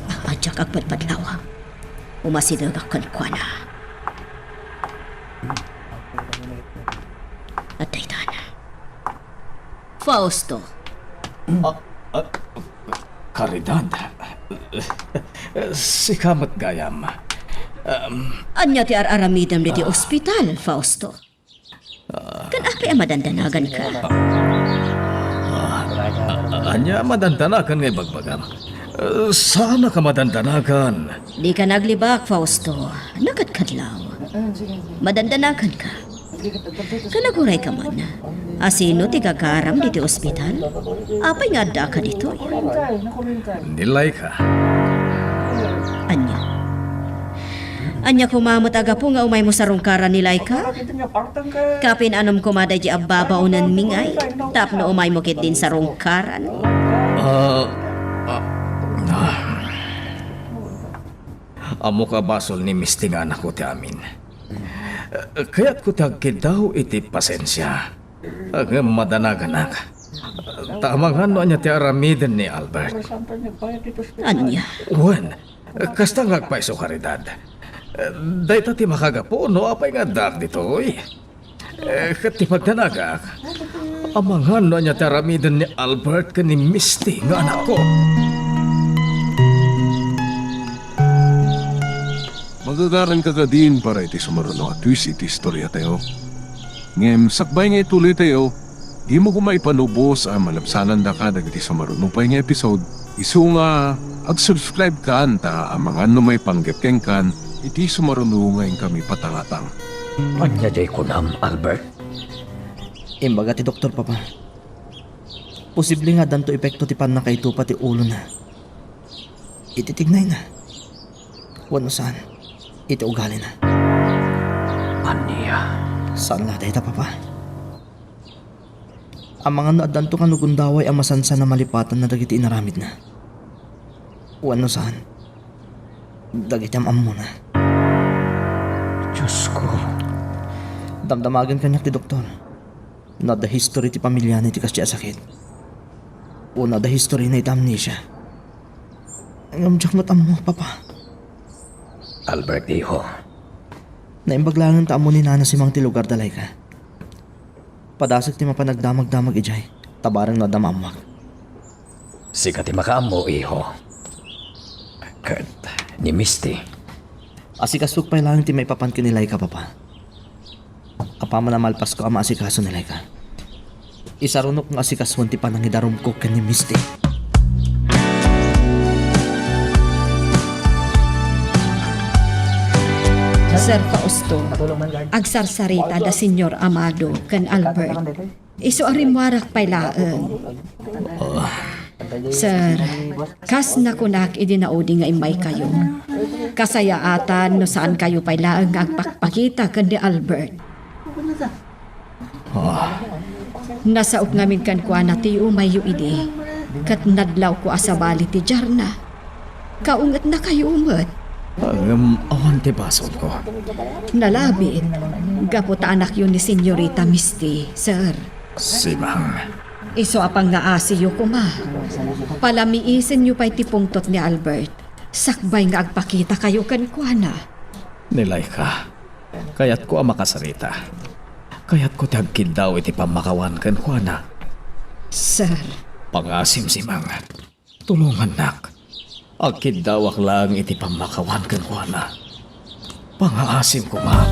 Ah, diak agpadpadlaw. Umasidegak kenkuana. Adda itan. Fausto. Ah, ah, Caridad. Sika met gayam. Um, Ania ti ar-aramidem ditoy ospital, Fausto? Ken apay a madandanaganka? Ah, ania a madandanagan nga ibagbagam? Eh, saanak a madandanagan. Dika naglibak, Fausto. Nakadkadlaw. Madandanaganka. Ken aguray ka man. Asino ti gagaram ditoy ospital? Apay nga addaka ditoy? Ni Laika. Ania? Ania koma met a gapu nga umaymo sarungkaran ni Laika? Kapin-anom koma daydi abbabaonenmi ngay tapno umaymo ketdin sarungkaran. Ah, ah, ah. Ammok a basol ni Misty nga anakko ti amin. Kayatko ti agkiddaw iti pasensia. Ngem madanaganak. Ta amangan no ania ti aramiden ni Albert. Ania? Wen, kasta nga agpayso karidad. Dayta ti makagapu no apay nga addaak ditoy. Eh, ket ti pagdanagak, amangan no ania ti aramiden ni Albert ken ni Misty nga anakko. Magagaranka kadin para iti sumaruno a twist iti istoriatayo. Ngem sakbay nga ituloytayo, dimo koma ipanubos a malabsanandaka dagiti sumaruno pay nga episode. Isu nga, ag-subscribe kan ta amangan no maipanggep kenkan iti sumaruno nga inkami patangatang. Ania jay kunam, Albert? Imbaga ti doktor, Papa. Posible nga addanto epekto ti pannakaitupa ti ulona iti tignayna. Wenno saan, iti ugalina. Ania? Saan la dayta, Papa? Amangan no addanto kano gundaway a masansan a malipatanna dagiti inaramidna. Wenno saan, dagiti am-ammona. Diosko. Damdamagen kaniak ti doktor. No adda history ti pamiliana iti kasdi a sakit. Wenno adda historyna iti amnesia. Ngem diak met ammo, Papa. Albert, iho. Naimbag laeng ta ammo ni Nana Simang ti lugar da Laika. Padasek ti mapan agdamagdamag idiay, ta bareng no adda maammoak. Sika ti makaammo, iho. Ket ni Misty. Asikasok pay laeng ti maipapan ken ni Laika, Papa. Apaman a malpasko a maasikaso ni Laika, isarunok nga asikasuen ti panangidarumko ken ni Misty. Sir Fausto, agsarsarita da Señor Amado ken Albert. Isu a rimmuarak pay laeng. Sir, kas nakunak idi naudi nga immaykayo, kasayaatan no saankayo pay laeng nga agpakpakita ken ni Albert. Nasaok ngamin kenkuana ti umayyo idi, ket nadlawko a sabali ti diarna. Kaungetnakayo met. Ngem awan ti basolko. Nalabit, gapu ta anakyo ni Señorita Misty, sir. Simang. Isu a pangngaasiyo koma. Palamiisenyo pay ti pungtot ni Albert, sakbay nga agpakitakayo kenkuana. Ni Laika, kayatko a makasarita. Kayatko ti agkiddaw iti pammakawan kenkuana. Sir. Pangaasim, Simang. Tulongannak. Agkiddawak laeng iti pammakawan kenkuana. Pangaasim koma.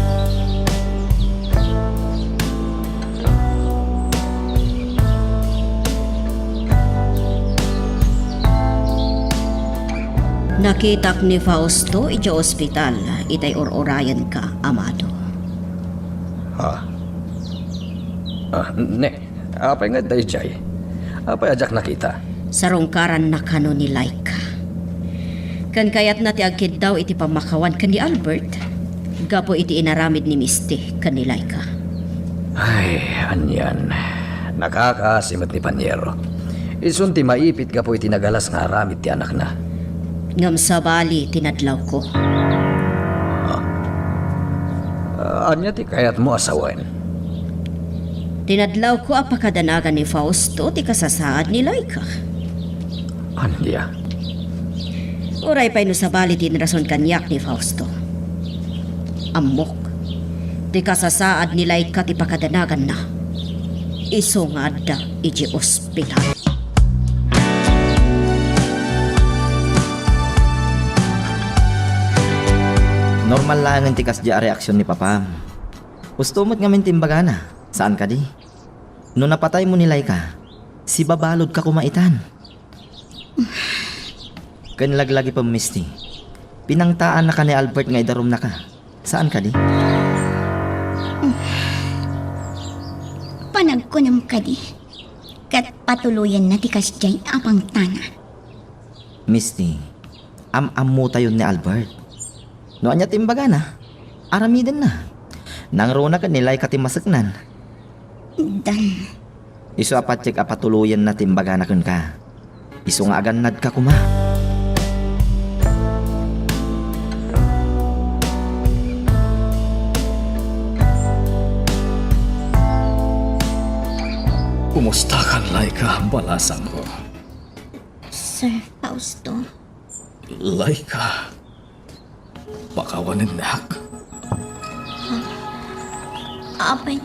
Nakitak ni Fausto idiay ospital itay ur-urayenka, Amado. Ha? Ah, ne. Apay nga adda idiay? Apay a diak nakita? Sarungkaranna kano ni Laika. Ken kayatna ti agkiddaw iti pammakawan ken ni Albert gapu iti inaramid ni Misty ken ni Laika. Ay, anian. Nakakaasi met ni Paniero. Isun ti maipit gapu iti nagalas nga aramid ti anakna. Ngem sabali ti nadlawko. Ah, ania ti kayatmo a sawen? Tinadlawko a pakadanagan ni Fausto ti kasasaad ni Laika. Ania? Uray pay no sabali ti inrason kaniak ni Fausto. Ammok, ti kasasaad ni Laika ti pakadanaganna. Isu nga adda idiay ospital. Normal laengen ti kasdi a reaksion ni Papam. Husto met ngamin ti imbagana, saan kadi? No napataymo ni Laika, sibabaludka koma itan. Ken laglagipem, Misty, pinangtaannaka ni Albert nga idarumnaka, saan kadi? Panagkunem kadi, ket patuloyenna ti kasdiay a pangtana. Misty, am-ammotayon ni Albert. No ania ti imbagana, aramidenna. Nangruna ket ni Laika ti maseknan. Dan. Isu a patiek a patuloyenna ti imbagana kenka. Isu nga agannadka koma. Kumustakan, Laika, balasangko? Sir Fausto. Laika. Pakawanennak. Apay,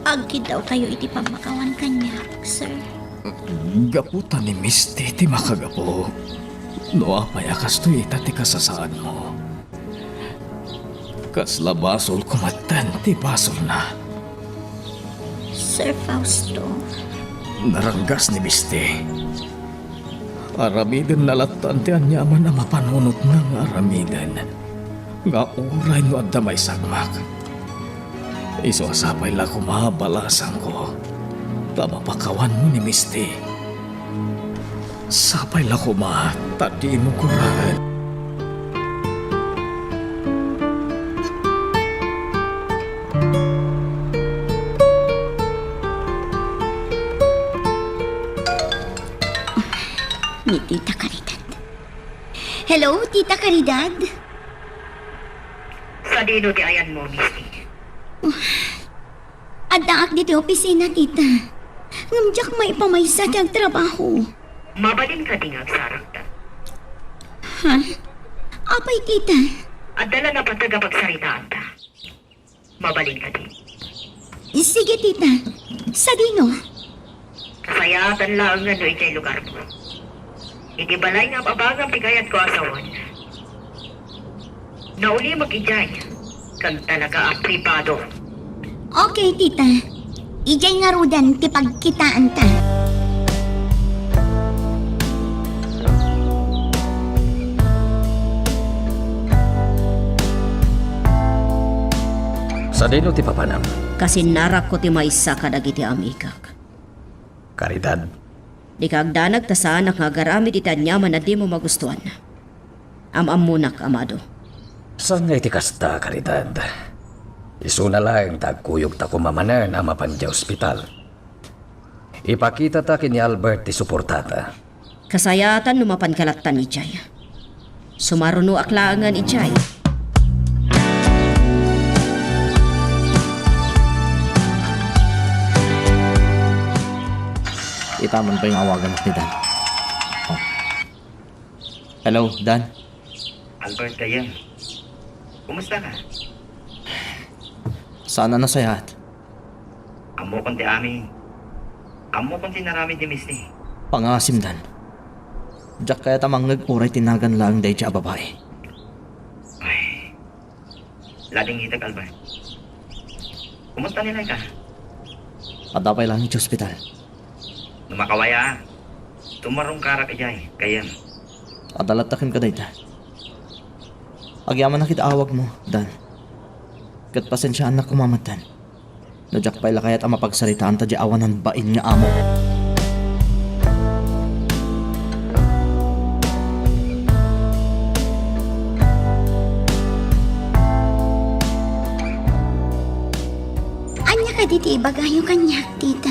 agkiddawtayo iti pammakawan kaniak, sir? Gapu ta ni Misty ti makagapu. No apay a kastoy ita ti kasasaadmo, kasla basolko metten ti basolna. Sir Fausto. Naranggas ni Misty. Aramidenna lattan ti aniaman a mapanunotna nga aramiden, nga uray no adda maisagmak. Isu a sapay la koma, balasangko, ta mapakawanmo ni Misty. Sapay la koma ta dimo guraen. Ni Tita Caridad. Hello, Tita Caridad? Sadino ti ayanmo, Misty? Addaak ditoy opisina, Tita. Ngem diak maipamaysa ti agtrabaho. Mabalin kadi nga agsarakta? Ha? Apay, Tita? Adda la napateg a pagsaritaanta. Mabalin kadi? Sige, Tita. Sadino? Kasayaatan laengen no idiay lugarmo. Iti balay nga ab-abangam ti kayatko a sawen. Naulimek idiay, ken talaga a pribado. Okay, Tita. Idiay ngaruden ti pagkitaanta. Sadino ti papanam? Kasinnarakko ti maysa kadagiti amigak. Caridad. Dika agdanag ta saanak nga agaramid iti aniaman a dimo magustuan. Am-ammonak, Amado. Saan nga iti kasta, Caridad? Isuna laeng ta agkuyogta koma manen a mapan idiay ospital. Ipakitata ken ni Albert ti suportata. Kasayaatan no mapanka lattan idiay. Sumarunoak laengen idiay. Ita man pay nga awaganak ni Dan. Oh. Hello, Dan. Albert, gayyem. Kumusta ka? Saan a nasayaat. Ammokon ti amin. Ammokon ti naramid ni Misty. Pangaasim, Dan. Diak kayat a mangngeg uray ti nagan laeng daydiay a babai. Ay. Ladingitek, Albert. Kumusta ni Laika? Adda pay laeng iti ospital. No makawayaak, tumarungkarak idiay, gayyem. Adda latta kenka dayta. Agyamanak iti awagmo, Dan. Ket pasensiaannak koma metten no diak pay la kayat a mapagsaritaanta diay awanan bain nga amo. Ania kadi ti ibagayo kaniak, tita?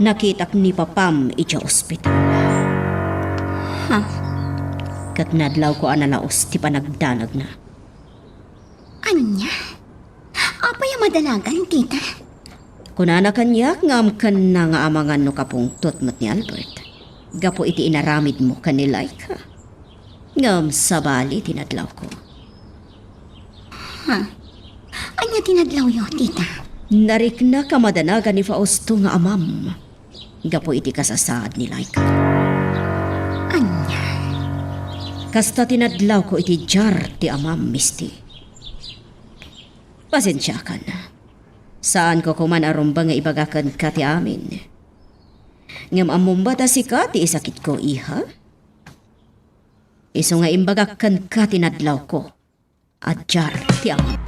Nakitak ni papam idiay ospital. Ha? Ket nadlawko a nalaos ti panagdanagna. Ania? Apay a madanagan, tita? Kunana kaniak nga amkenna nga amangan no kapungtot met ni Albert gapu iti inaramidmo ken ni Laika. Ngem sabali ti nadlawko. Ha? Ania ti nadlawyo, tita? Nariknak a madanagan ni Fausto nga amam gapu iti kasasaad ni Laika. Ania? Kasta ti nadlawko iti diar ti amam, Misty. Pasensiakan. Saanko koman a rumbeng nga ibaga kenka ti amin. Ngem ammom ba ta sika ti isakitko, iha? Isu nga imbagak kenka ti nadlawko a diar ti amam.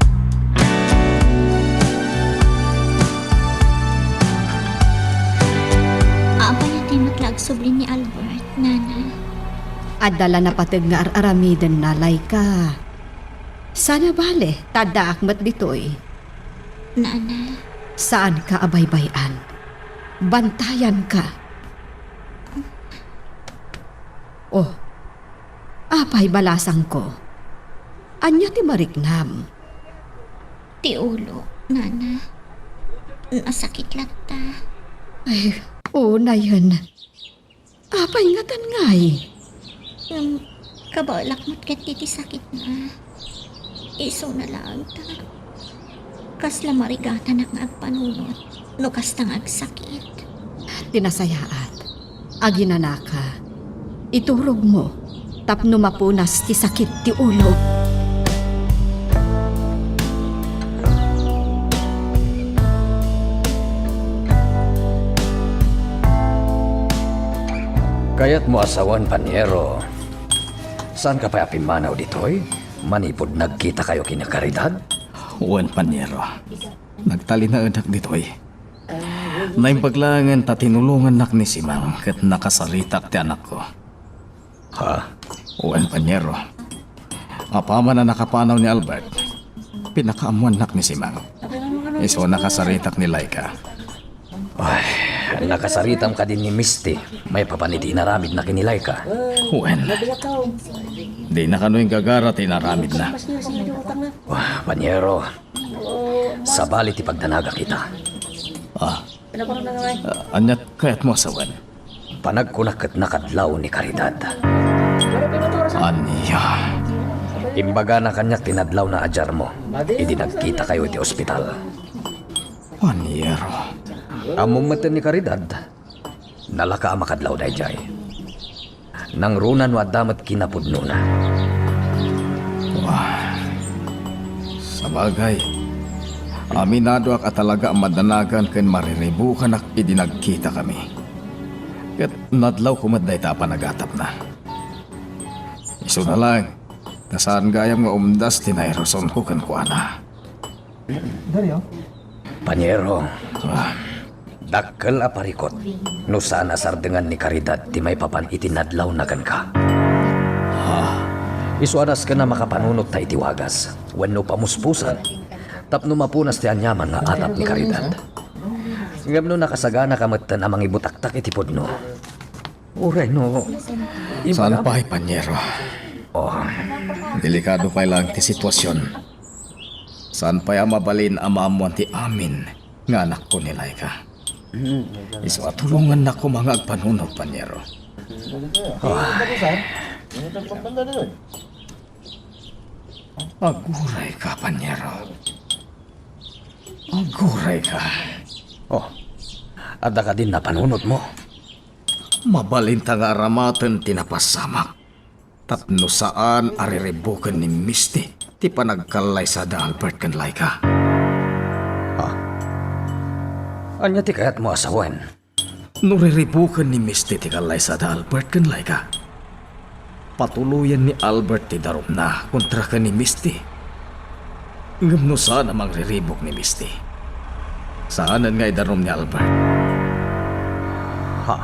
Apay a ti met la agsubli ni Albert, nana? Adda la napateg nga ar-aramidenna, Laika. Sana bale, ta addaak met ditoy. Nana. Saanka a baybay-an. Bantayanka. Oh, apay balasangko? Ania ti mariknam? Ti ulo, Nana. Nasakit latta. Ay, unayen. Apay ngatan ngay? Ngem, kabaelak met ket ti sakitna. Isuna laeng ta kasla marigatanak nga agpanunot no kasta nga agsakit. Ti nasayaat, aginanaka. Iturogmo tapno mapunas ti sakit ti ulo. Kayatmo a sawen, Paniero. Saanka pay a pimmanaw ditoy? Manipud nagkitakayo ken ni Caridad? Wen, Paniero. Nagtalinaedak ditoy. Naimbag laengen ta tinulongannak ni Simang ket nakasaritak ti anakko. Ha? Wen, Paniero. Apaman a nakapanaw ni Albert, pinakaammoannak ni Simang. Isu a nakasaritak ni Laika. Ay, nakasaritam kadi ni Misty maipapan iti inaramidna ken ni Laika? Wen. Dina kano inggagara ti inaramidna. Wah, Paniero, sabali ti pagdanagak ita. Ah, aniat kayatmo a sawen? Panagkunak ket nakadlaw ni Caridad. Ania? Imbagana kaniak ti nadlawna a diyarmo idi nagkitakayo iti ospital. Paniero. Ammom metten ni Caridad. Nalaka a makadlaw daydiay. Nangruna no adda met kinapudnona. Wah. Sabagay, aminadoak a talaga a madanagan ken mariribukanak idi nagkitakami. Ket nadlawko met dayta a panagatapna. Isuna laeng, ta saan gayam nga umdas ti nairasonko kenkuana. Paniero, dakkel a parikut no saan a sardengan ni Caridad ti maipapan iti nadlawna kenka. Isu a nasken a makapanunot ta iti wagas wenno pamuspusan tapno mapunas ti aniaman nga atap ni Caridad. Ngem no nakasagana ka metten a mangibutaktak iti pudno, uray no, saan pay, Paniero. Oh. Delikado pay laeng ti situasion. Saan pay a mabalin a maammoan ti amin nga anakko ni Laika. Isu a tulongannak koma nga agpanunot, Paniero. Ah. Aguray ka, Paniero. Aguray ka. Oh, adda kadin napanunotmo? Mabalin ta nga aramaten ti napasamak. Tapno saan a riribuken ni Misty ti panagkallaysa da Albert ken Laika. Ha? Ania ti kayatmo a sawen? No riribuken ni Misty ti kallaysa da Albert ken Laika, patuloyen ni Albert ti darumna kontra ken ni Misty. Ngem no saan a mangriribuk ni Misty, saanen nga idarum ni Albert. Ha?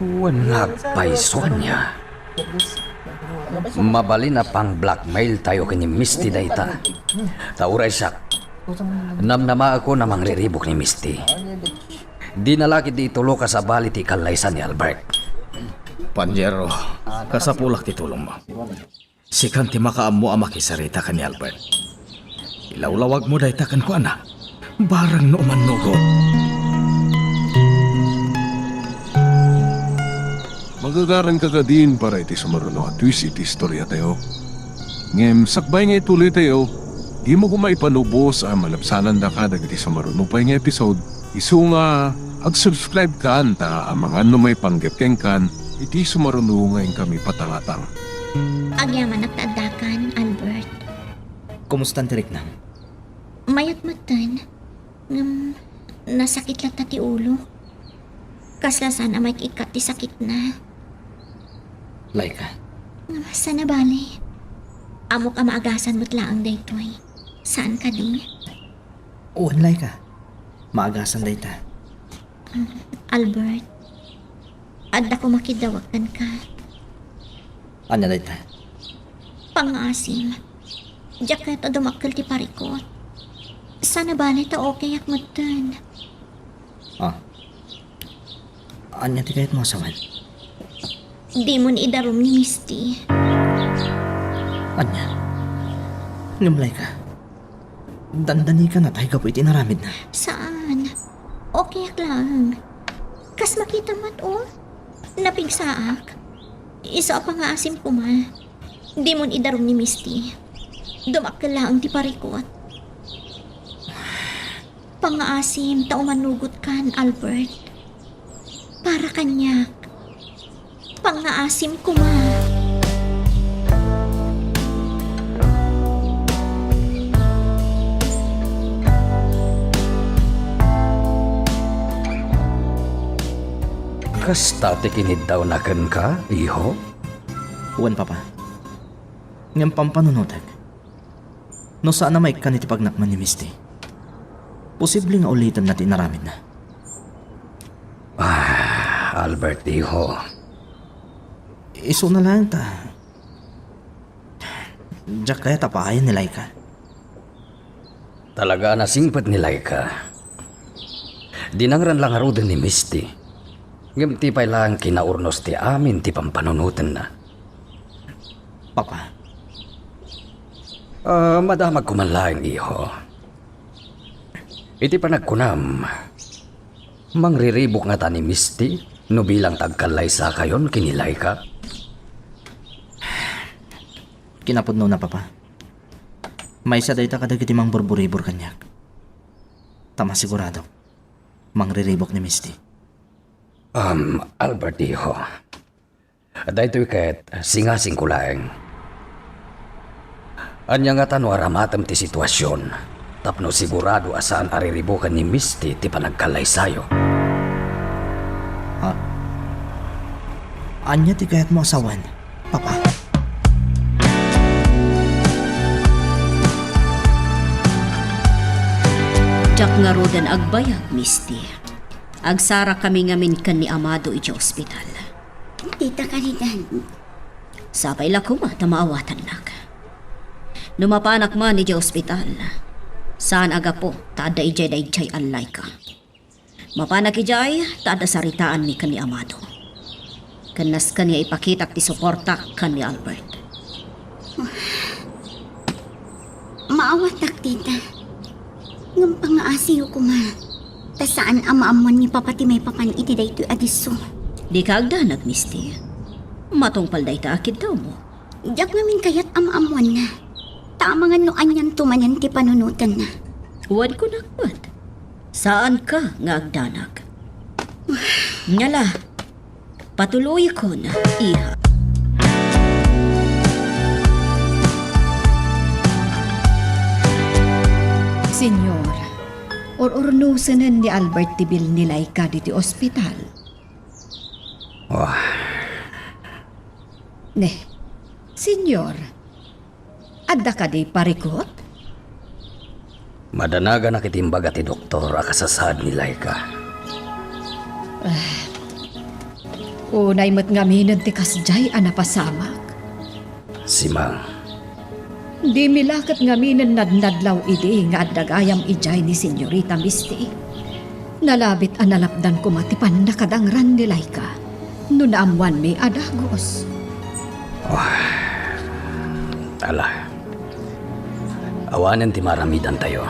Wen nga agpayso ania? Mabalin a pang-blackmail tayo ken ni Misty dayta. Ta uray siak, namnamaekon a mangriribuk ni Misty. Dina la ketdi ituloka sabali ti ikallaysa ni Albert. Paniero, kasapulak ti tulongmo. Sikan ti makaammo a makisarita ken ni Albert. Ilawlawagmo dayta kenkuana, barang no umannugot. Magagaranka kadin para iti sumaruno a twist iti istoriatayo. Ngem sakbay nga ituloytayo, dimo koma ipanubos a malabsanandaka dagiti sumaruno pay nga episode. Isu nga, ag-subscribe kan ta amangan no maipanggep kenkan iti sumaruno nga inkami patangatang. Agyamanak ta addakan, Albert. Kumustan ti riknam? Mayat metten. Ngem, nasakit latta ti ulo. Kasla saan a maik-ikkat ti sakitna. Laika. Ngem, sana bale. Ammok a maagasan met laeng daytoy. Saan kadi? Wen, Laika. Maagasan dayta. Albert, adda koma kiddawag kenka. Ania dayta? Pangngaasim. Diak kayat a dumakkel ti parikut. Sana bale ta okayak metten. Ah. Ania ti kayatmo a sawen? Dimon idarum ni Misty. Ania? Ngem, Laika, dandani ka natay gapu iti inaramidna. Saan. Okayak laeng. Kas makitam met, o. Napigsaak. Isu a pangngaasim koma. Dimon idarum ni Misty. Dumakkel laeng ti parikut. Pangngaasim ta umannogotkan, Albert. Para kaniak. Pangngaasim koma. Kasta ti kiniddawna kenka, iho? Wen, Papa. Ngem pampanunotek. No saan a maikkan iti pagnakman ni Misty, posible nga ulitenna ti inaramidna. Ah, Albert, iho. Isuna laeng ta diak kayat a paayen ni Laika. Talaga a nasingpet ni Laika. Dinangran la ngaruden ni Misty. Ngem ti pay laeng kinaurnos ti amin ti pampanunotenna. Papa. Ah, madamag ko man laeng, iho. Iti panagkunam, mangriribuk ngata ni Misty no bilang ta agkallaysakayon ken ni Laika? Kinapudnona, Papa. Maysa dayta kadagiti mangburburibur kaniak. Ta masiguradok, mangriribuk ni Misty. Um, Albert, iho. Daytoy ket singasingko laeng. Ania ngata no aramatem ti situasion tapno sigurado a saan a riribuken ni Misty ti panagkallaysayo? Ah, ania ti kayatmo a sawen, Papa? Diak ngaruden agbayag, Misty. Agsarakkami ngamin ken ni Amado idiay ospital. Tita Caridad. Sapay la koma ta maawatannak. No mapanak man idiay ospital, saan a gapu ta adda idiay daydiay a Laika. Mapanak idiay ta adda saritaanmi ken ni Amado. Ken nasken nga ipakitak ti suportak ken ni Albert. Maawatak, tita. Ngem pangngaasiyo koma, ta saan a maammuan ni Papa ti maipapan iti daytoy a disso. Dika agdanag, Misty. Matungpal dayta a kiddawmo. Diak ngamin kayat a maammuanna. Ta amangan no anianto manen ti panunotenna. Wen kunak met, saanka nga agdanag. Ngala, patuloyakon, iha. Señor, ur-urnosenen ni Albert ti bill ni Laika ditoy ospital. Wah. Ne, Señor, adda kadi parikut? Madanaganak iti imbaga ti doktor a kasasaad ni Laika. Ah, unay met ngaminen ti kasdiay a napasamak. Simang. Dimi la ket ngaminen nadnadlaw idi nga adda gayam idiay ni Señorita Misty. Nalabit a nalapdan koma ti pannakadangran ni Laika no naammoanmi a dagus. Oh, ala. Awanen ti maaramidantayo.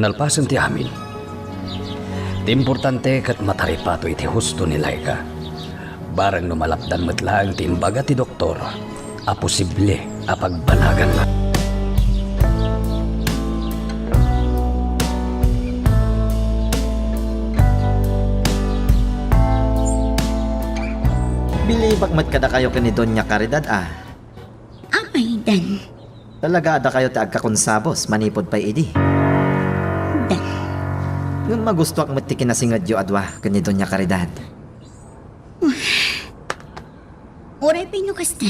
Nalpasen ti amin, ti importante ket mataripato iti husto ni Laika. Bareng no malapdan met laeng ti imbaga ti doktor a posible a pagbanaganna. Bilibak met kadakayo ken ni Doña Caridad a. Apay, Dan? Talaga a dakayo ti agkakonsabus manipud pay idi. Dan. Ngem magustoak met ti kinasingedyo a dua ken ni Doña Caridad. Uray pay no kasta,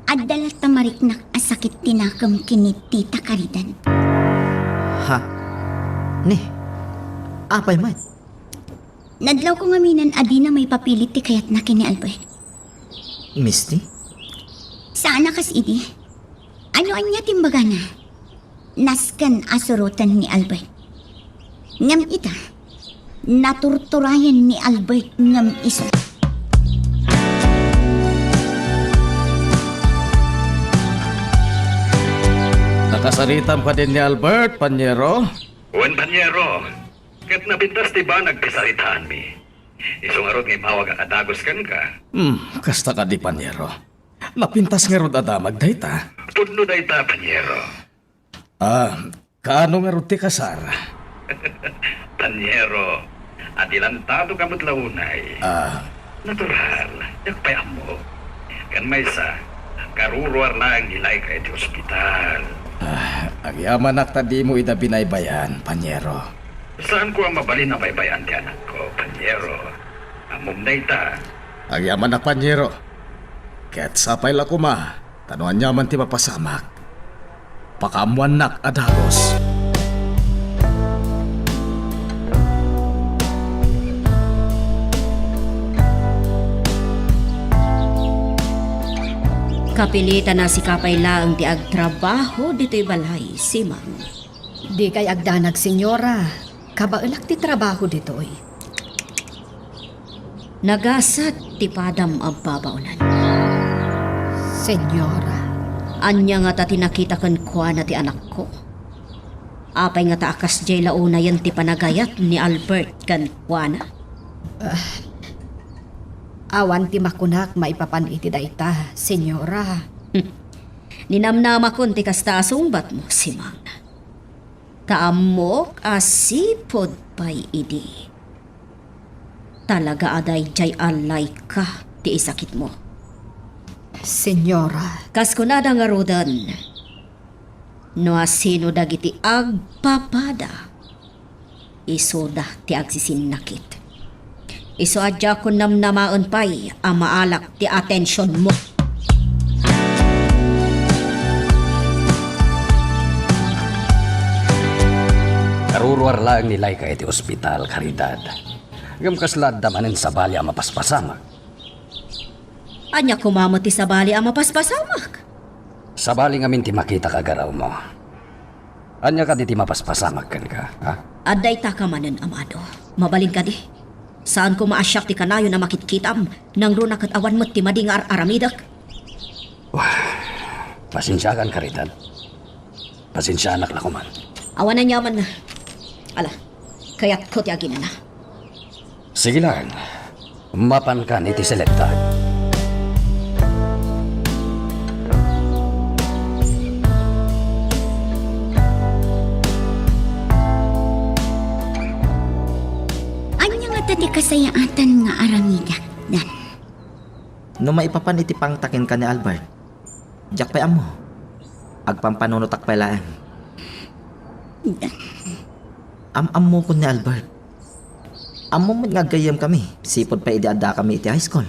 adda latta mariknak a sakit ti nakem ken ni Tita Caridad. Ha? Ni, apay met? Nadlawko ngaminen a dina maipapilit ti kayatna ken ni Albert. Misty? Sa, Ania kas idi? Ania ti imbagana? Nasken a suroten ni Albert. Ngem ita, naturturayen ni Albert ngem isu. Nakasaritam kadin ni Albert, Panyero? Wen, Panyero. Ket napintas ti banag ti saritaanmi. Isu ngarud nga immawag a kadagos kenka. Hmm, kasta kadi, Panyero. Napintas ngarud a damag dayta. Pudno dayta, Panyero. Ah, kaano ngarud ti kasar? Panyero, adilantado ka met la unay. Ah. Natural, diak pay ammo. Ken maysa, karuruar laeng ni Laika iti ospital. Ah, agyamanak ta dimo ida binaybayan, Panyero. Saanko a mabalin a baybay-an ti anakko, Panyero. Ammom dayta. Agyamanak, Panyero. Ket sapay la koma, ta no aniaman ti mapasamak, pakaammoannak a dagus. Kapilitan a sika pay laeng ti agtrabaho ditoy balay, Simang. Dikay agdanag, Senyora. Kabaelak ti trabaho ditoy. Nagasat ti padam a babaonan. Senyora. Ania ngata ti nakita kenkuana ti anakko? Apay ngata a kasdiay la unayen ti panagayat ni Albert kenkuana? Ah, awan ti makunak maipapan iti dayta, Senyora. Hmm. Ninamnamakon ti kasta a sungbatmo, Simang. Ta ammok a sipud pay idi. Talaga a daydiay a Laika ti isakitmo. Senyora. Kas kunada ngaruden, no asino dagiti agpapada, isuda ti agsisinnakit. Isu a diakon namnamaen pay a maalak ti atensionmo. Karuruar laeng ni Laika iti ospital, Caridad. Ngem kasla adda manen sabali a mapaspasamak. Ania koma met ti sabali a mapaspasamak? Sabali ngamin ti makitak a garawmo. Ania kadi ti mapaspasamak kenka, ha? Adda itaka manen, amado. Mabalin kadi? Saan koma a siak ti kanayon a makitkitam, nangruna ket awan met ti madi nga ar-aramidek? Wah, pasensiakan, Caridad. Pasensiaanak la koman. Awan aniaman. Ala, kayatko ti aginana. Sige laeng. Mapankan iti selekta. Ania ngata ti kasayaatan nga aramidek, Dan? No maipapan iti pangta kenka ni Albert, diak pay ammo. Agpampanunotak pay laeng. Am-ammokon ni Albert. Ammom met nga aggayyemkami, sipud pay idi addakami iti high school.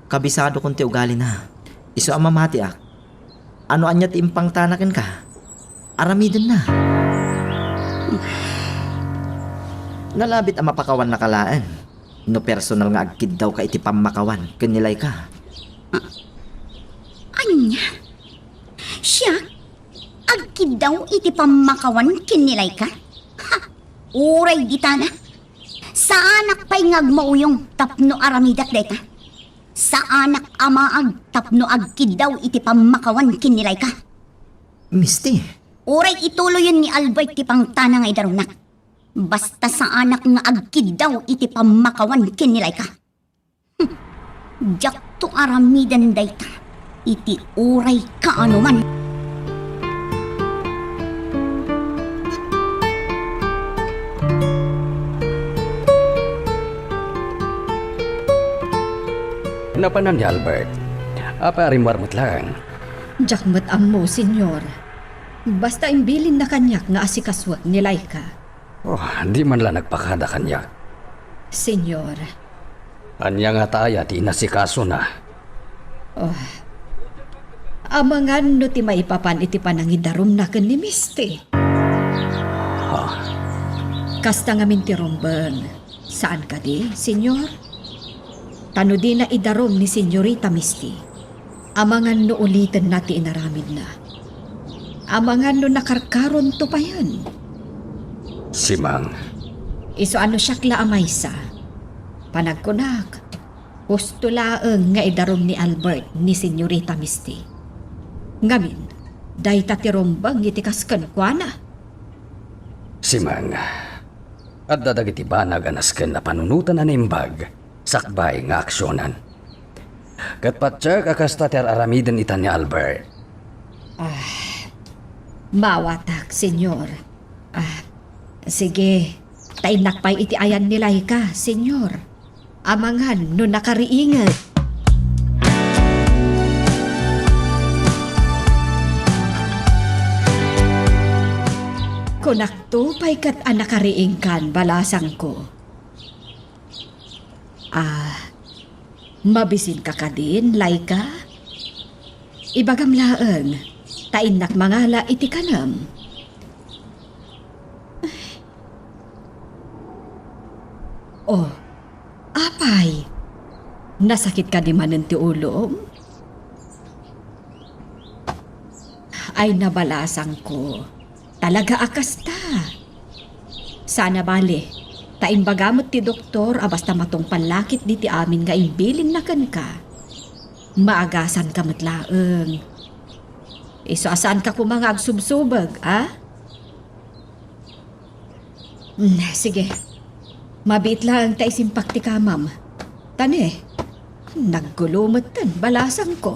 Kabisadokon ti ugalina. Isu a mamatiak. Ano ania ti impangtana kenka? Aramidenna. Nalabit a mapakawannaka laeng no personal nga agkiddawka iti pammakawan ken ni Laika. Ah, ania? Siak? Agkiddaw iti pammakawan ken ni Laika? Ha! Uray ditana. Saanak pay nga agmauyong tapno aramidak dayta. Saanak a maag tapno agkiddaw iti pammakawan ken ni Laika. Misti. Uray ituloyen ni Albert ti pangtana nga idarumnak. Basta saanak nga agkiddaw iti pammakawan ken ni Laika. Hmm. Diakto aramiden dayta iti uray kaanoman. Napanan ni Albert. Apay a rimmuar met laeng? Diak met ammo, Senyor. Basta imbilinna kaniak nga asikasuek ni Laika. Oh, di man la nagpakada kaniak. Senyor. Ania ngata aya ti inasikasona? Oh. Amangan no ti maipapan iti panangidarumna ken ni Misti. Ha? Kasta ngamin ti rumbeng. Saan kadi, Senyor? Ta no dina idarum ni Senyorita Misti, Amangan no ulitenna ti inaramidna. Amangan no nakarkaronto payen. Simang. Isu a no siak la a maysa. Panagkunak, husto laeng nga idarum ni Albert ni Senyorita Misty. Ngamin, dayta ti rumbeng iti kas kenkuana. Simang, adda dagiti banag a nasken a panunoten a naimbag sakbay nga aksionan. Ket patiek a kasta ti ar-aramiden ita ni Albert. Ah, maawatak, Senyor. Ah, sige, ta innak pay iti ayan ni Laika, Senyor. Amangan no nakariinget. Kunakto pay ket a nakariingkan, balasangko. Ah, mabisinka kadin, Laika? Ibagam laeng, ta innak mangala iti kanem. Oh, apay, nasakit kadi manen ti ulom? Ay, nabalasangko. Talaga a kasta. Sana bale, ta imbaga met ti doktor a basta matungpal la ketdi ti amin nga imbilinna kenka, maagasanka met laeng. Isu a saanka koma nga agsubsubeg, a? Mm, sige. Mabiit laeng ta isimpak ti kamam. Ta ne, naggulo metten, balasangko.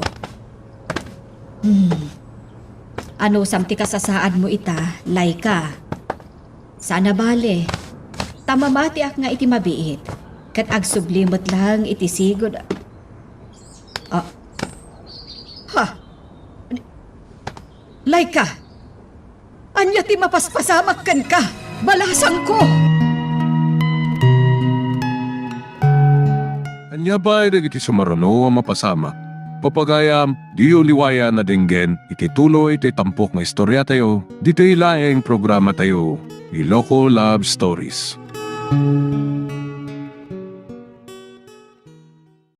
Hmm. Anusam ti kasasaadmo ita, Laika? Sana bale, ta mamatiak nga iti mabiit, ket agsubli met laeng iti sigud. Ah. Ha? Laika! Ania ti mapaspasamak kenka, balasangko? Ania pay dagiti sumaruno a mapasamak? Pagayam, diyo liwayan a denggen iti tuloy ti tampok nga istoriatayo, ditoy laeng programatayo, Iloko Love Stories.